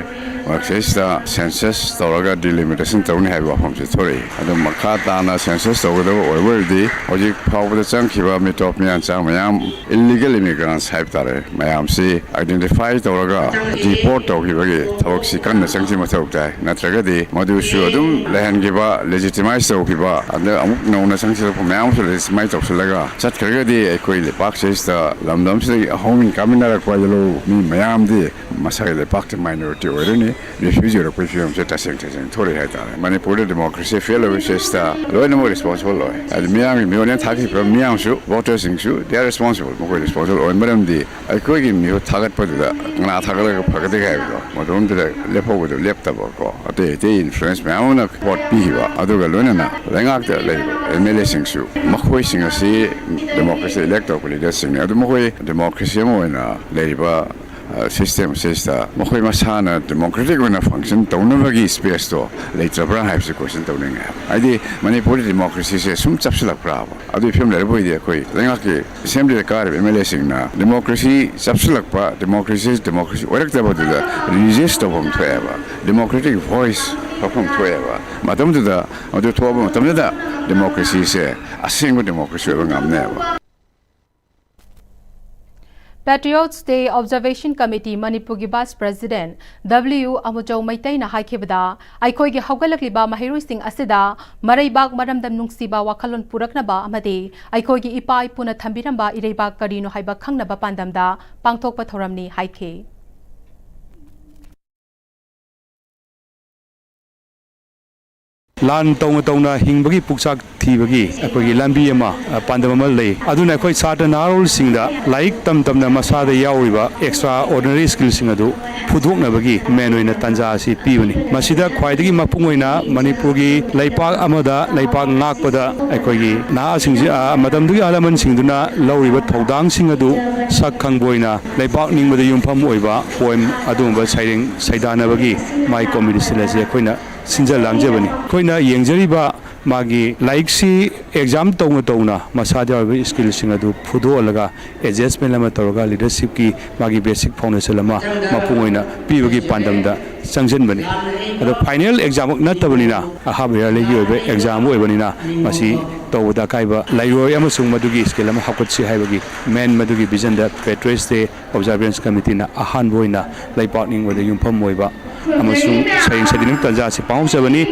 ꯃꯔꯛꯁꯤꯗꯩꯁꯤꯗ census ꯇꯧꯔꯒ delimitation ꯇꯧꯅꯤ ꯍꯥꯏꯕ ꯋꯥꯐꯝꯁꯤ ꯊꯣꯔꯛꯏ꯫ ꯑꯗꯨ ꯃꯈꯥ ꯇꯥꯅ census ꯇꯧꯒꯗꯕ ꯑꯣꯏꯕ ꯑꯣꯏꯔꯗꯤ ꯍꯧꯖꯤꯛ ꯐꯥꯎꯕꯗ ꯆꯪꯈꯤꯕ ꯃꯤꯇꯣꯞ ꯃꯤꯌꯥꯟꯆꯥ ꯃꯌꯥꯝ, illegal immigrants ꯍꯥꯏꯕ ꯇꯥꯔꯦ, ꯃꯌꯥꯝꯁꯤ identify ꯇꯧꯔꯒ deport ꯇꯧꯈꯤꯕꯒꯤ ꯊꯕꯛꯁꯤ ꯀꯟꯅ ꯆꯪꯁꯤ ꯃꯊꯧ ꯇꯥꯏ꯫ ꯅꯠꯇ꯭ꯔꯒꯗꯤ ꯃꯗꯨꯁꯨ ꯑꯗꯨꯝ ꯂꯩꯍꯟꯈꯤꯕ, legitimize ꯇꯧꯈꯤꯕ, ꯑꯗ ꯑꯃꯨꯛ ꯅꯧꯅ ꯆꯪꯁꯤꯜꯂꯛꯄ ꯃꯌꯥꯝ ꯑꯃꯁꯨ legitimize ꯇꯧꯁꯤꯜꯂꯒ ꯆꯠꯈ꯭ꯔꯒꯗꯤ ꯑꯩꯈꯣꯏ ꯂꯩꯄꯥꯛꯁꯤꯗ, ꯂꯝꯗꯝꯁꯤꯗꯒꯤ ꯍꯧꯃꯤꯟ ꯀꯥꯃꯤꯟꯅꯔꯛꯄ ꯌꯦꯜꯍꯧ ꯃꯤ ꯃꯌꯥꯝꯗꯤ ꯃꯁꯥꯒꯤ ꯂꯩꯄꯥꯛꯇ minority ꯑꯣꯏꯔꯅꯤ꯫ Refugee ꯑꯣꯏꯔꯛꯄꯒꯤ ꯐꯤꯕꯝꯁꯦ ꯇꯁꯦꯡ ꯇꯁꯦꯡ ꯊꯣꯔꯛꯑꯦ ꯍꯥꯏꯇꯥꯔꯦ꯫ ꯃꯅꯤꯄꯨꯔꯗ democracy fail ꯑꯣꯏꯕꯁꯤꯗ ꯂꯣꯏꯅꯃꯛ responsible ꯑꯣꯏ꯫ ꯍꯥꯏꯗꯤ ꯃꯤꯌꯥꯝꯒꯤ ꯃꯤꯍꯨꯠꯅꯦꯅ ꯊꯥꯈꯤꯕ ꯃꯤꯌꯥꯝꯁꯨ, voters ꯁꯤꯡꯁꯨ, they are responsible, ꯃꯈꯣꯏ responsible ꯑꯣꯏ꯫ ꯃꯔꯝꯗꯤ ꯑꯩꯈꯣꯏꯒꯤ ꯃꯤꯍꯨꯠ ꯊꯥꯒꯠꯄꯗꯨꯗ ꯀꯅꯥ ꯊꯥꯒꯠꯂꯒ ꯐꯒꯗꯒꯦ ꯍꯥꯏꯕꯗꯣ, ꯃꯗꯣꯝꯗꯨꯗ ꯂꯦꯞꯍꯧꯕꯗꯣ ꯂꯦꯞꯇꯕꯀꯣ, ꯑꯇꯩ ꯑꯇꯩ influence ꯃꯌꯥꯝ ꯑꯃꯅ vote ꯄꯤꯈꯤꯕ, ꯑꯗꯨꯒ ꯂꯣꯏꯅꯅ ꯂꯩꯉꯥꯛꯇ ꯂꯩꯔꯤꯕ MLA ꯁꯤꯡꯁꯨ, ꯃꯈꯣꯏꯁꯤꯡ ꯑꯁꯤ democracy elect ꯇꯧꯔꯛꯄ leader ꯁꯤꯡꯅꯤ꯫ ꯑꯗꯨ ꯃꯈꯣꯏ democracy ꯑꯃ ꯑꯣꯏꯅ ꯂꯩꯔꯤꯕ system ꯑꯁꯤꯗ ꯃꯈꯣꯏ ꯃꯁꯥꯅ democratic ꯑꯣꯏꯅ function ꯇꯧꯅꯕꯒꯤ space ꯇꯣ ꯂꯩꯇ꯭ꯔꯕ꯭ꯔꯥ ꯍꯥꯏꯕꯁꯤ question ꯇꯧꯅꯤꯡꯉꯦ꯫ ꯍꯥꯏꯗꯤ ꯃꯅꯤꯄꯨꯔꯗ democracy ꯁꯦ ꯁꯨꯝ ꯆꯞꯁꯤꯜꯂꯛꯄ꯭ꯔꯥꯕ? ꯑꯗꯨꯒꯤ ꯐꯤꯕꯝ ꯂꯩꯔꯕ ꯑꯣꯏꯗꯤ ꯑꯩꯈꯣꯏ ꯂꯩꯉꯥꯛꯀꯤ assembly ꯗ ꯀꯥꯔꯤꯕ MLA ꯁꯤꯡꯅ democracy ꯆꯞꯁꯤꯜꯂꯛꯄ, democracy democracy ꯑꯣꯏꯔꯛꯇꯕꯗꯨꯗ resist ꯇꯧꯐꯝ ꯊꯣꯛꯑꯦꯕ, democratic voice ꯊꯣꯛꯐꯝ ꯊꯣꯛꯑꯦꯕ꯫ ꯃꯇꯝꯗꯨꯗ, ꯃꯗꯨ ꯊꯣꯛꯑꯕ ꯃꯇꯝꯗꯨꯗ democracy ꯁꯦ ꯑꯁꯦꯡꯕ democracy ꯑꯣꯏꯕ ꯉꯝꯅꯦꯕ꯫ Patriots Day Observation Committee ꯃꯅꯤꯄꯨꯔꯒꯤ vice president W ꯑꯃꯨꯆꯧ ꯃꯩꯇꯩꯅ ꯍꯥꯏꯈꯤꯕꯗ, ꯑꯩꯈꯣꯏꯒꯤ ꯍꯧꯒꯠꯂꯛꯂꯤꯕ ꯃꯍꯩꯔꯣꯏꯁꯤꯡ ꯑꯁꯤꯗ ꯃꯔꯩꯕꯥꯛ ꯃꯔꯝꯗꯝ ꯅꯨꯡꯁꯤꯕ ꯋꯥꯈꯜꯂꯣꯟ ꯄꯨꯔꯛꯅꯕ ꯑꯃꯗꯤ ꯑꯩꯈꯣꯏꯒꯤ ꯏꯄꯥ ꯏꯄꯨꯅ ꯊꯝꯕꯤꯔꯝꯕ ꯏꯔꯩꯕꯥꯛ ꯀꯔꯤꯅꯣ ꯍꯥꯏꯕ ꯈꯪꯅꯕ ꯄꯥꯟꯗꯝꯗ ꯄꯥꯡꯊꯣꯛꯄ ꯊꯧꯔꯝꯅꯤ ꯍꯥꯏꯈꯤ꯫ ꯂꯥꯟ ꯇꯧꯅ ꯇꯧꯅ ꯍꯤꯡꯕꯒꯤ ꯄꯨꯛꯆꯥꯛ ꯊꯤꯕꯒꯤ ꯑꯩꯈꯣꯏꯒꯤ ꯂꯝꯕꯤ ꯑꯃ, ꯑ, ꯄꯥꯟꯗꯝ ꯑꯃ ꯂꯩ꯫ ꯑꯗꯨꯅ ꯑꯩꯈꯣꯏ ꯁꯥꯇ꯭ꯔ ꯅꯍꯥꯔꯣꯜꯁꯤꯡꯗ ꯂꯥꯏꯔꯤꯛ ꯇꯝ ꯇꯝꯅ ꯃꯁꯥꯗ ꯌꯥꯎꯔꯤꯕ extra ordinary skillꯁꯤꯡ ꯑꯗꯨ ꯐꯨꯗꯣꯛꯅꯕꯒꯤ ꯃꯦꯟ ꯑꯣꯏꯅ ꯇꯥꯟꯖꯥ ꯑꯁꯤ ꯄꯤꯕꯅꯤ꯫ ꯃꯁꯤꯗ ꯈ꯭ꯋꯥꯏꯗꯒꯤ ꯃꯄꯨꯡ ꯑꯣꯏꯅ ꯃꯅꯤꯄꯨꯔꯒꯤ ꯂꯩꯄꯥꯛ ꯑꯃꯗ ꯂꯩꯄꯥꯛ ꯉꯥꯛꯄꯗ ꯑꯩꯈꯣꯏꯒꯤ ꯅꯍꯥꯁꯤꯡꯁꯤ, ꯑ, ꯃꯇꯝꯗꯨꯒꯤ ꯑꯍꯜ ꯂꯃꯟꯁꯤꯡꯗꯨꯅ ꯂꯧꯔꯤꯕ ꯊꯧꯗꯥꯡꯁꯤꯡ ꯑꯗꯨ ꯁꯛ ꯈꯪꯕ ꯑꯣꯏꯅ ꯂꯩꯄꯥꯛ ꯅꯤꯡꯕꯗ ꯌꯨꯝꯐꯝ ꯑꯣꯏꯕ poem ꯑꯗꯨꯒꯨꯝꯕ ꯁꯩꯔꯦꯡ ꯁꯩꯗꯥꯅꯕꯒꯤ ꯃꯥꯏ ꯀꯣꯝꯄꯤꯇꯤꯁꯟ ꯑꯁꯤ ꯑꯩꯈꯣꯏꯅ ꯁꯤꯟꯖ ꯂꯥꯡꯖꯕꯅꯤ꯫ ꯑꯩꯈꯣꯏꯅ ꯌꯦꯡꯖꯔꯤꯕ ꯃꯥꯒꯤ ꯂꯥꯏꯔꯤꯛꯁꯤ exam ꯇꯧꯅ ꯇꯧꯅ ꯃꯁꯥꯗ ꯌꯥꯎꯔꯤꯕ skillꯁꯤꯡ ꯑꯗꯨ ꯐꯨꯗꯣꯛꯍꯜꯂꯒ adjustment ꯑꯃ ꯇꯧꯔꯒ leadershipꯀꯤ ꯃꯥꯒꯤ basic foundation ꯑꯃ ꯃꯄꯨꯡ ꯑꯣꯏꯅ ꯄꯤꯕꯒꯤ ꯄꯥꯟꯗꯝꯗ ꯆꯪꯁꯤꯟꯕꯅꯤ꯫ ꯑꯗꯣ final examꯃꯛ ꯅꯠꯇꯕꯅꯤꯅ, ꯑꯍꯥꯟꯕ yearlyꯒꯤ ꯑꯣꯏꯕ exam ꯑꯣꯏꯕꯅꯤꯅ ꯃꯁꯤ ꯇꯧꯕꯗ ꯑꯀꯥꯏꯕ ꯂꯩꯔꯣꯏ ꯑꯃꯁꯨꯡ ꯃꯗꯨꯒꯤ skill ꯑꯃ ꯍꯥꯞꯀꯠꯁꯤ ꯍꯥꯏꯕꯒꯤ main ꯃꯗꯨꯒꯤ visionꯗ Patriots Day Observance Committeeꯅ ꯑꯍꯥꯟꯕ ꯑꯣꯏꯅ ꯂꯩꯄꯥꯛ ꯅꯤꯡꯕꯗ ꯌꯨꯝꯐꯝ ꯑꯣꯏꯕ ꯑꯃꯁꯨꯡ ꯁꯩꯔꯦꯡ ꯁꯩꯗꯥꯅꯤꯡ ꯇꯥꯟꯖꯥ ꯑꯁꯤ ꯄꯥꯡꯊꯣꯛꯆꯕꯅꯤ꯫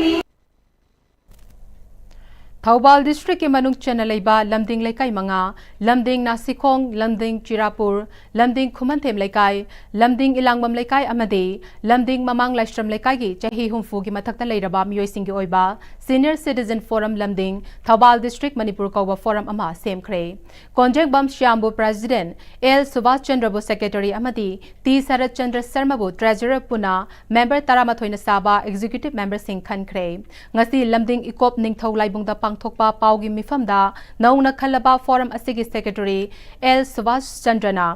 ꯊꯧꯕꯥꯜ districtꯀꯤ ꯃꯅꯨꯡ ꯆꯟꯅ ꯂꯩꯕ ꯂꯝꯗꯤꯡ ꯂꯩꯀꯥꯏ ꯃꯉꯥ, ꯂꯝꯗꯤꯡ ꯅꯥꯁꯤꯈꯣꯡ, ꯂꯝꯗꯤꯡ ꯆꯤꯔꯥꯄꯨꯔ, ꯂꯝꯗꯤꯡ ꯈꯨꯃꯟꯊꯦꯝ ꯂꯩꯀꯥꯏ, ꯂꯝꯗꯤꯡ ꯏꯂꯥꯡꯕꯝ ꯂꯩꯀꯥꯏ ꯑꯃꯗꯤ ꯂꯝꯗꯤꯡ ꯃꯃꯥꯡ ꯂꯥꯏꯁ꯭ꯔꯝ ꯂꯩꯀꯥꯏꯒꯤ ꯆꯍꯤ ꯍꯨꯝꯐꯨꯒꯤ ꯃꯊꯛꯇ ꯂꯩꯔꯕ ꯃꯤꯑꯣꯏꯁꯤꯡꯒꯤ ꯑꯣꯏꯕ Senior Citizen Forum ꯂꯝꯗꯤꯡ ꯊꯧꯕꯥꯜ district ꯃꯅꯤꯄꯨꯔ ꯀꯧꯕ forum ꯑꯃ ꯁꯦꯝꯈ꯭ꯔꯦ꯫ ꯀꯣꯟꯖꯦꯡꯕꯝ ꯁ꯭ꯌꯥꯝꯕꯨ president, ꯑꯦꯜ ꯁꯨꯕꯥꯁ ꯆꯟꯗ꯭ꯔꯕꯨ secretary ꯑꯃꯗꯤ ꯇꯤ ꯁꯔꯠ ꯆꯟꯗ꯭ꯔ ꯁꯔꯃꯕꯨ treasurer ꯄꯨꯟꯅ member ꯇꯔꯥꯃꯥꯊꯣꯏꯅ ꯁꯥꯕ executive memberꯁꯤꯡ ꯈꯟꯈ꯭ꯔꯦ꯫ ꯉꯁꯤ ꯂꯝꯗꯤꯡ ꯏꯀꯣꯞ ꯅꯤꯡꯊꯧ ꯂꯥꯏꯕꯨꯡꯗ ꯄꯥꯡꯊꯣꯛꯄ ꯄꯥꯎꯒꯤ ꯃꯤꯐꯝꯗ ꯅꯧꯅ ꯈꯜꯂꯕ forum ꯑꯁꯤꯒꯤ secretary ꯑꯦꯜ ꯁꯨꯕꯥꯁ ꯆꯟꯗ꯭ꯔꯅ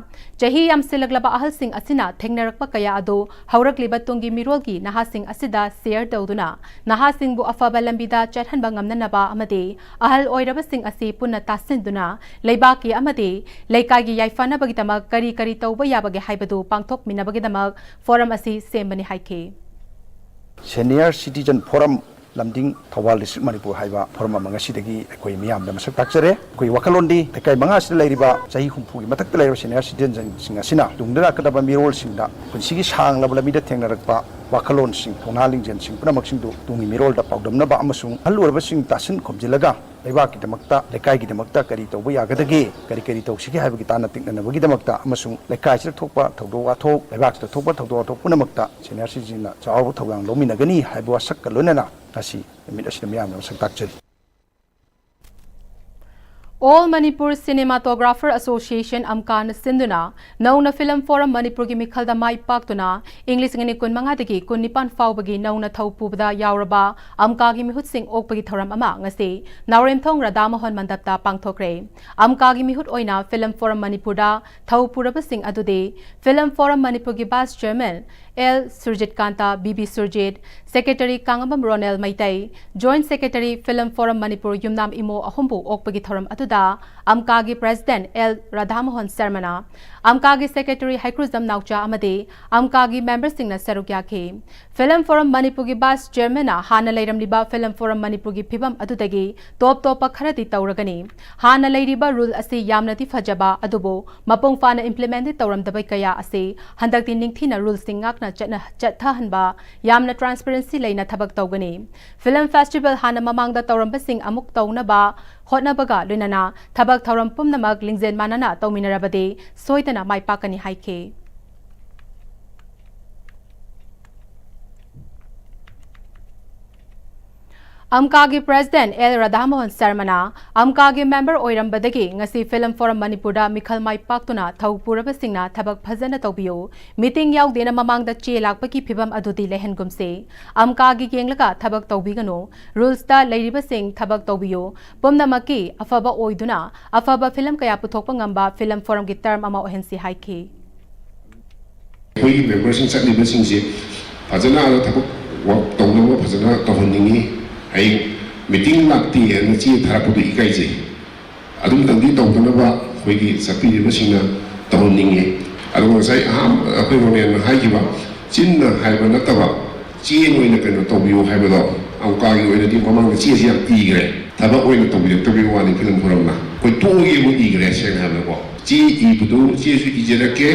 ꯆꯍꯤ ꯌꯥꯝꯁꯤꯜꯂꯛꯂꯕ ꯑꯍꯜꯁꯤꯡ ꯑꯁꯤꯅ ꯊꯦꯡꯅꯔꯛꯄ ꯀꯌꯥ ꯑꯗꯨ ꯍꯧꯔꯛꯂꯤꯕ ꯇꯨꯡꯒꯤ ꯃꯤꯔꯣꯜꯒꯤ ꯅꯍꯥꯁꯤꯡ ꯑꯁꯤꯗ share ꯇꯧꯗꯨꯅ ꯅꯍꯥꯁꯤꯡꯕꯨ ꯑꯐꯕ ꯂꯝꯕꯤꯗ ꯆꯠꯍꯟꯕ ꯉꯝꯅꯅꯕ ꯑꯃꯗꯤ ꯑꯍꯜ ꯑꯣꯏꯔꯕꯁꯤꯡ ꯑꯁꯤ ꯄꯨꯟꯅ ꯇꯥꯁꯤꯟꯗꯨꯅ ꯂꯩꯕꯥꯛꯀꯤ ꯑꯃꯗꯤ ꯂꯩꯀꯥꯏꯒꯤ ꯌꯥꯏꯐꯅꯕꯒꯤꯗꯃꯛ ꯀꯔꯤ ꯀꯔꯤ ꯇꯧꯕ ꯌꯥꯕꯒꯦ ꯍꯥꯏꯕꯗꯨ ꯄꯥꯡꯊꯣꯛꯃꯤꯟꯅꯕꯒꯤꯗꯃꯛ forum ꯑꯁꯤ ꯁꯦꯝꯕꯅꯤ ꯍꯥꯏꯈꯤ꯫ Senior Citizen Forum ꯂꯝꯗꯤꯡ ꯊꯧꯕꯥꯜ district ꯃꯅꯤꯄꯨꯔ ꯍꯥꯏꯕ forum ꯑꯃ ꯉꯁꯤꯗꯒꯤ ꯑꯩꯈꯣꯏ ꯃꯤꯌꯥꯝꯗ ꯃꯁꯛ ꯇꯥꯛꯆꯔꯦ꯫ ꯑꯩꯈꯣꯏ ꯋꯥꯈꯜꯂꯣꯟꯗꯤ ꯂꯩꯀꯥꯏ ꯃꯉꯥꯁꯤꯗ ꯂꯩꯔꯤꯕ ꯆꯍꯤ ꯍꯨꯝꯐꯨꯒꯤ ꯃꯊꯛꯇ ꯂꯩꯔꯕ senior citizenꯁꯤꯡ ꯑꯁꯤꯅ ꯇꯨꯡꯗ ꯂꯥꯛꯀꯗꯕ ꯃꯤꯔꯣꯜꯁꯤꯡꯗ ꯄꯨꯟꯁꯤꯒꯤ ꯁꯥꯡꯂꯕ ꯂꯝꯕꯤꯗ ꯊꯦꯡꯅꯔꯛꯄ ꯋꯥꯈꯜꯂꯣꯟꯁꯤꯡ, ꯊꯧꯅꯥ ꯂꯤꯡꯖꯦꯜꯁꯤꯡ ꯄꯨꯝꯅꯃꯛꯁꯤꯡꯗꯨ ꯇꯨꯡꯒꯤ ꯃꯤꯔꯣꯜꯗ ꯄꯥꯎꯗꯝꯅꯕ ꯑꯃꯁꯨꯡ ꯑꯍꯜ ꯑꯣꯏꯔꯕꯁꯤꯡ ꯇꯥꯁꯤꯟ ꯈꯣꯝꯖꯤꯜꯂꯒ ꯂꯩꯕꯥꯛꯀꯤꯗꯃꯛꯇ, ꯂꯩꯀꯥꯏꯒꯤꯗꯃꯛꯇ ꯀꯔꯤ ꯇꯧꯕ ꯌꯥꯒꯗꯒꯦ, ꯀꯔꯤ ꯀꯔꯤ ꯇꯧꯁꯤꯒꯦ ꯍꯥꯏꯕꯒꯤ ꯇꯥꯟꯅ ꯇꯤꯛꯅꯅꯕꯒꯤꯗꯃꯛꯇ ꯑꯃꯁꯨꯡ ꯂꯩꯀꯥꯏꯁꯤꯗ ꯊꯣꯛꯄ ꯊꯧꯗꯣꯛ ꯋꯥꯊꯣꯛ, ꯂꯩꯕꯥꯛꯁꯤꯗ ꯊꯣꯛꯄ ꯊꯧꯗꯣꯛ ꯋꯥꯊꯣꯛ ꯄꯨꯝꯅꯃꯛꯇ senior citizenꯅ ꯆꯥꯎꯔꯕ ꯊꯧꯗꯥꯡ ꯂꯧꯃꯤꯟꯅꯒꯅꯤ ꯍꯥꯏꯕ ꯋꯥꯁꯛꯀ ꯂꯣꯏꯅꯅ ꯉꯁꯤ ꯅꯨꯃꯤꯠ ꯑꯁꯤꯗ ꯃꯤꯌꯥꯝꯗ ꯃꯁꯛ ꯇꯥꯛꯆꯔꯤ꯫ All Manipur Cinematographer Association, ꯑꯝꯀꯥꯅ ꯁꯤꯟꯗꯨꯅ ꯅꯧꯅ Film Forum ꯃꯅꯤꯄꯨꯔꯒꯤ ꯃꯤꯈꯜꯗ ꯃꯥꯏ ꯄꯥꯛꯇꯨꯅ ꯏꯪ ꯂꯤꯁꯤꯡ ꯑꯅꯤ ꯀꯨꯟꯃꯉꯥꯗꯒꯤ ꯀꯨꯟꯅꯤꯄꯥꯟ ꯐꯥꯎꯕꯒꯤ ꯅꯧꯅ ꯊꯧ ꯄꯨꯕꯗ ꯌꯥꯎꯔꯕ ꯑꯝꯀꯥꯒꯤ ꯃꯤꯍꯨꯠꯁꯤꯡ ꯑꯣꯛꯄꯒꯤ ꯊꯧꯔꯝ ꯑꯃ ꯉꯁꯤ ꯅꯥꯎꯔꯦꯝꯊꯣꯡ ꯔꯥꯙꯥꯃꯣꯍꯟ ꯃꯟꯗꯞꯇ ꯄꯥꯡꯊꯣꯛꯈ꯭ꯔꯦ꯫ ꯑꯝꯀꯥꯒꯤ ꯃꯤꯍꯨꯠ ꯑꯣꯏꯅ Film Forum ꯃꯅꯤꯄꯨꯔꯗ ꯊꯧ ꯄꯨꯔꯕꯁꯤꯡ ꯑꯗꯨꯗꯤ Film Forum ꯃꯅꯤꯄꯨꯔꯒꯤ Vice Chairman L Surjit Kant, B B Surjit, Secretary Kangngambam Ronel Meitei, Joint Secretary Film Forum Manipur ꯌꯨꯝꯅꯥꯝ ꯏꯃꯣ ꯑꯍꯨꯝꯕꯨ ꯑꯣꯛꯄꯒꯤ ꯊꯧꯔꯝ ꯑꯗꯨꯗ ꯑꯝꯀꯥꯒꯤ President ꯑꯦꯜ ꯔꯥꯙꯥꯃꯣꯍꯟ ꯁꯔꯃꯅ, ꯑꯝꯀꯥꯒꯤ Secretary ꯍꯩꯀ꯭ꯔꯨꯖꯝ ꯅꯥꯎꯆꯥ ꯑꯃꯗꯤ ꯑꯝꯀꯥꯒꯤ memberꯁꯤꯡꯅ ꯁꯔꯨꯛ ꯌꯥꯈꯤ꯫ Film Forum ꯃꯅꯤꯄꯨꯔꯒꯤ Vice Chairmanꯅ ꯍꯥꯟꯅ ꯂꯩꯔꯝꯂꯤꯕ Film Forum ꯃꯅꯤꯄꯨꯔꯒꯤ ꯐꯤꯕꯝ ꯑꯗꯨꯗꯒꯤ ꯇꯣꯞ ꯇꯣꯞꯄ ꯈꯔꯗꯤ ꯇꯧꯔꯒꯅꯤ꯫ ꯍꯥꯟꯅ ꯂꯩꯔꯤꯕ rule ꯑꯁꯤ ꯌꯥꯝꯅꯗꯤ ꯐꯖꯕ, ꯑꯗꯨꯕꯨ ꯃꯄꯨꯡ ꯐꯥꯅ implement ꯇꯧꯔꯝꯗꯕ ꯀꯌꯥ ꯑꯁꯤ ꯍꯟꯗꯛꯇꯤ ꯅꯤꯡꯊꯤꯅ ruleꯁꯤꯡ ꯉꯥꯛꯅ ꯆꯠꯅ-, ꯆꯠꯊꯍꯟꯕ, ꯌꯥꯝꯅ transparency ꯂꯩꯅ ꯊꯕꯛ ꯇꯧꯒꯅꯤ꯫ Film Festival ꯍꯥꯟꯅ ꯃꯃꯥꯡꯗ ꯇꯧꯔꯝꯕꯁꯤꯡ ꯑꯃꯨꯛ ꯇꯧꯅꯕ ꯍꯣꯠꯅꯕꯒ ꯂꯣꯏꯅꯅ ꯊꯕꯛ ꯊꯧꯔꯝ ꯄꯨꯝꯅꯃꯛ ꯂꯤꯡꯖꯦꯜ ꯃꯥꯟꯅꯅ ꯇꯧꯃꯤꯟꯅꯔꯕꯗꯤ ꯁꯣꯏꯗꯅ ꯃꯥꯏ ꯄꯥꯛꯀꯅꯤ ꯍꯥꯏꯈꯤ꯫ ꯑꯝꯀꯥꯒꯤ President ꯑꯦꯜ ꯔꯥꯙꯥꯃꯣꯍꯟ ꯁꯔꯃꯅ ꯑꯝꯀꯥꯒꯤ member ꯑꯣꯏꯔꯝꯕꯗꯒꯤ ꯉꯁꯤ Film Forum ꯃꯅꯤꯄꯨꯔꯗ ꯃꯤꯈꯜ ꯃꯥꯏ ꯄꯥꯛꯇꯨꯅ ꯊꯧ ꯄꯨꯔꯕꯁꯤꯡꯅ ꯊꯕꯛ ꯐꯖꯅ ꯇꯧꯕꯤꯌꯨ꯫ Meeting ꯌꯥꯎꯗꯦꯅ ꯃꯃꯥꯡꯗ ꯆꯦ ꯂꯥꯛꯄꯒꯤ ꯐꯤꯕꯝ ꯑꯗꯨꯗꯤ ꯂꯩꯍꯟꯒꯨꯝꯁꯤ꯫ ꯑꯝꯀꯥꯒꯤ ꯌꯦꯡꯂꯒ ꯊꯕꯛ ꯇꯧꯕꯤꯒꯅꯨ꯫ Rulesꯇ ꯂꯩꯔꯤꯕꯁꯤꯡ ꯊꯕꯛ ꯇꯧꯕꯤꯌꯨ꯫ ꯄꯨꯝꯅꯃꯛꯀꯤ ꯑꯐꯕ ꯑꯣꯏꯗꯨꯅ ꯑꯐꯕ film ꯀꯌꯥ ꯄꯨꯊꯣꯛꯄ ꯉꯝꯕ Film Forumꯒꯤ term ꯑꯃ ꯑꯣꯏꯍꯟꯁꯤ ꯍꯥꯏꯈꯤ꯫ ꯑꯩꯈꯣꯏꯒꯤ memberꯁꯤꯡ ꯆꯠꯂꯤꯕꯁꯤꯡꯁꯦ ꯐꯖꯅ ꯑꯗ ꯊꯕꯛ work ꯇꯧꯅꯕ ꯐꯖꯅ ꯇꯧꯍꯟꯅꯤꯡꯉꯤ꯫ ꯍꯌꯦꯡ meeting ꯂꯥꯛꯇꯦ ꯍꯥꯏꯅ ꯆꯦ ꯊꯥꯔꯛꯄꯗꯣ ꯏꯀꯥꯏꯖꯩ꯫ ꯑꯗꯨꯝꯇꯪꯗꯤ ꯇꯧꯗꯅꯕ ꯑꯩꯈꯣꯏꯒꯤ ꯆꯠꯄꯤꯔꯤꯕꯁꯤꯡꯅ ꯇꯧꯍꯟꯅꯤꯡꯉꯤ꯫ ꯑꯗꯨꯒ ꯉꯁꯥꯏ ꯑꯍꯥꯟꯕ ꯑꯩꯈꯣꯏ ꯔꯣꯅꯦꯜꯅ ꯍꯥꯏꯈꯤꯕ ꯆꯤꯟꯅ ꯍꯥꯏꯕ ꯅꯠꯇꯕ ꯆꯦ ꯑꯣꯏꯅ ꯀꯩꯅꯣ ꯇꯧꯕꯤꯌꯨ ꯍꯥꯏꯕꯗꯣ ꯑꯃꯨꯛꯀꯥꯒꯤ ꯑꯣꯏꯅꯗꯤ ꯃꯃꯥꯡꯗ ꯆꯦꯁꯤ ꯌꯥꯝ ꯏꯈ꯭ꯔꯦ꯫ ꯊꯕꯛ ꯑꯣꯏꯅ ꯇꯧꯕꯤꯔꯛꯇꯕꯒꯤ ꯋꯥꯅꯤ Film Forumꯅ꯫ ꯑꯩꯈꯣꯏ ꯇꯣꯛꯑꯒꯦꯕꯨ ꯏꯈ꯭ꯔꯦ ꯁꯦꯡꯅ ꯍꯥꯏꯕꯗꯀꯣ꯫ ꯆꯦ ꯏꯕꯗꯨ ꯆꯦꯁꯨ ꯏꯖꯔꯛꯀꯦ,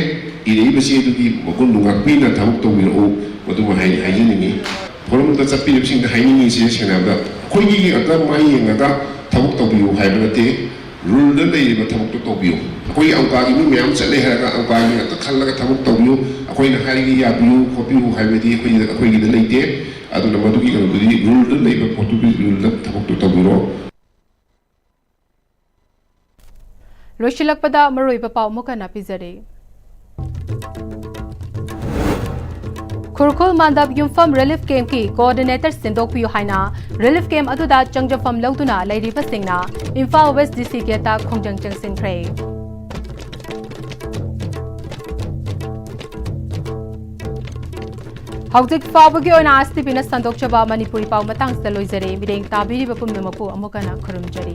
ꯏꯔꯛꯏꯕ ꯆꯦꯗꯨꯒꯤ ꯃꯒꯨꯟꯗꯨ ꯉꯥꯛꯄꯤꯅ ꯊꯕꯛ ꯇꯧꯕꯤꯔꯛꯎ꯫ ꯃꯗꯨꯃ ꯍꯥꯏ-, ꯍꯥꯏꯖꯅꯤꯡꯉꯤ꯫ Forumꯗ ꯆꯠꯄꯤꯔꯤꯕꯁꯤꯡꯗ ꯍꯥꯏꯅꯤꯡꯉꯤꯁꯦ ꯁꯦꯡꯅ ꯍꯥꯏꯕꯗ ꯑꯩꯈꯣꯏꯒꯤ ꯉꯥꯛꯇ ꯃꯥꯏ ꯌꯦꯡꯉꯒ ꯊꯕꯛ ꯇꯧꯕꯤꯌꯨ ꯍꯥꯏꯕ ꯅꯠꯇꯦ꯫ Ruleꯗ ꯂꯩꯔꯤꯕ ꯊꯕꯛꯇꯣ ꯇꯧꯕꯤꯌꯨ꯫ ꯑꯩꯈꯣꯏꯒꯤ ꯑꯝꯀꯥꯒꯤ ꯃꯤ ꯃꯌꯥꯝ ꯆꯠꯂꯦ ꯍꯥꯏꯔꯒ ꯑꯝꯀꯥꯒꯤ ꯉꯥꯛꯇ ꯈꯜꯂꯒ ꯊꯕꯛ ꯇꯧꯕꯤꯌꯨ, ꯑꯩꯈꯣꯏꯅ ꯍꯥꯏꯔꯤꯒꯦ ꯌꯥꯕꯤꯌꯨ ꯈꯣꯠꯄꯤꯌꯨ ꯍꯥꯏꯕꯗꯤ ꯑꯩꯈꯣꯏꯒꯤꯗ, ꯑꯩꯈꯣꯏꯒꯤꯗ ꯂꯩꯇꯦ꯫ ꯑꯗꯨ ꯃꯗꯨꯒꯤ ꯀꯩꯅꯣꯗꯨꯗꯤ ꯔꯨꯜꯗ ꯂꯩꯕ ꯄꯣꯠꯇꯨꯒꯤ ꯔꯨꯜꯗ ꯊꯕꯛꯇꯨ ꯇꯧꯕꯤꯔꯣ꯫ ꯂꯣꯏꯁꯤꯜꯂꯛꯄꯗ ꯃꯔꯨꯑꯣꯏꯕ ꯄꯥꯎ ꯑꯃꯨꯛ ꯍꯟꯅ ꯄꯤꯖꯔꯤ꯫ ꯈꯨꯔꯈꯨꯜ ꯃꯥꯟꯗꯞ ꯌꯨꯝꯐꯝ ꯔꯤꯂꯤꯐ ꯀꯦꯝꯞꯀꯤ ꯀꯣꯑꯣꯔꯗꯤꯅꯦꯇꯔ ꯁꯤꯟꯗꯣꯛꯄꯤꯌꯨ ꯍꯥꯏꯅ ꯔꯤꯂꯤꯐ ꯀꯦꯝꯞ ꯑꯗꯨꯗ ꯆꯪꯖꯐꯝ ꯂꯧꯗꯨꯅ ꯂꯩꯔꯤꯕꯁꯤꯡꯅ ꯏꯝꯐꯥꯜ ꯋꯦꯁ ꯗꯤ ꯁꯤ ꯒꯦꯠꯇ ꯈꯣꯡꯖꯪ ꯆꯪꯁꯤꯟꯈ꯭ꯔꯦ꯫ ꯍꯧꯖꯤꯛ ꯐꯥꯎꯕꯒꯤ ꯑꯣꯏꯅ ꯑꯥꯏ ꯑꯦꯁ ꯇꯤ ꯚꯤꯅ ꯁꯟꯗꯣꯛꯆꯕ ꯃꯅꯤꯄꯨꯔꯤ ꯄꯥꯎ ꯃꯇꯥꯡꯁꯤꯗ ꯂꯣꯏꯖꯔꯦ꯫ ꯃꯤꯠꯌꯦꯡ ꯇꯥꯕꯤꯔꯤꯕ ꯄꯨꯝꯅꯃꯛꯄꯨ ꯑꯃꯨꯛ ꯍꯟꯅ ꯈꯨꯔꯨꯝꯖꯔꯤ꯫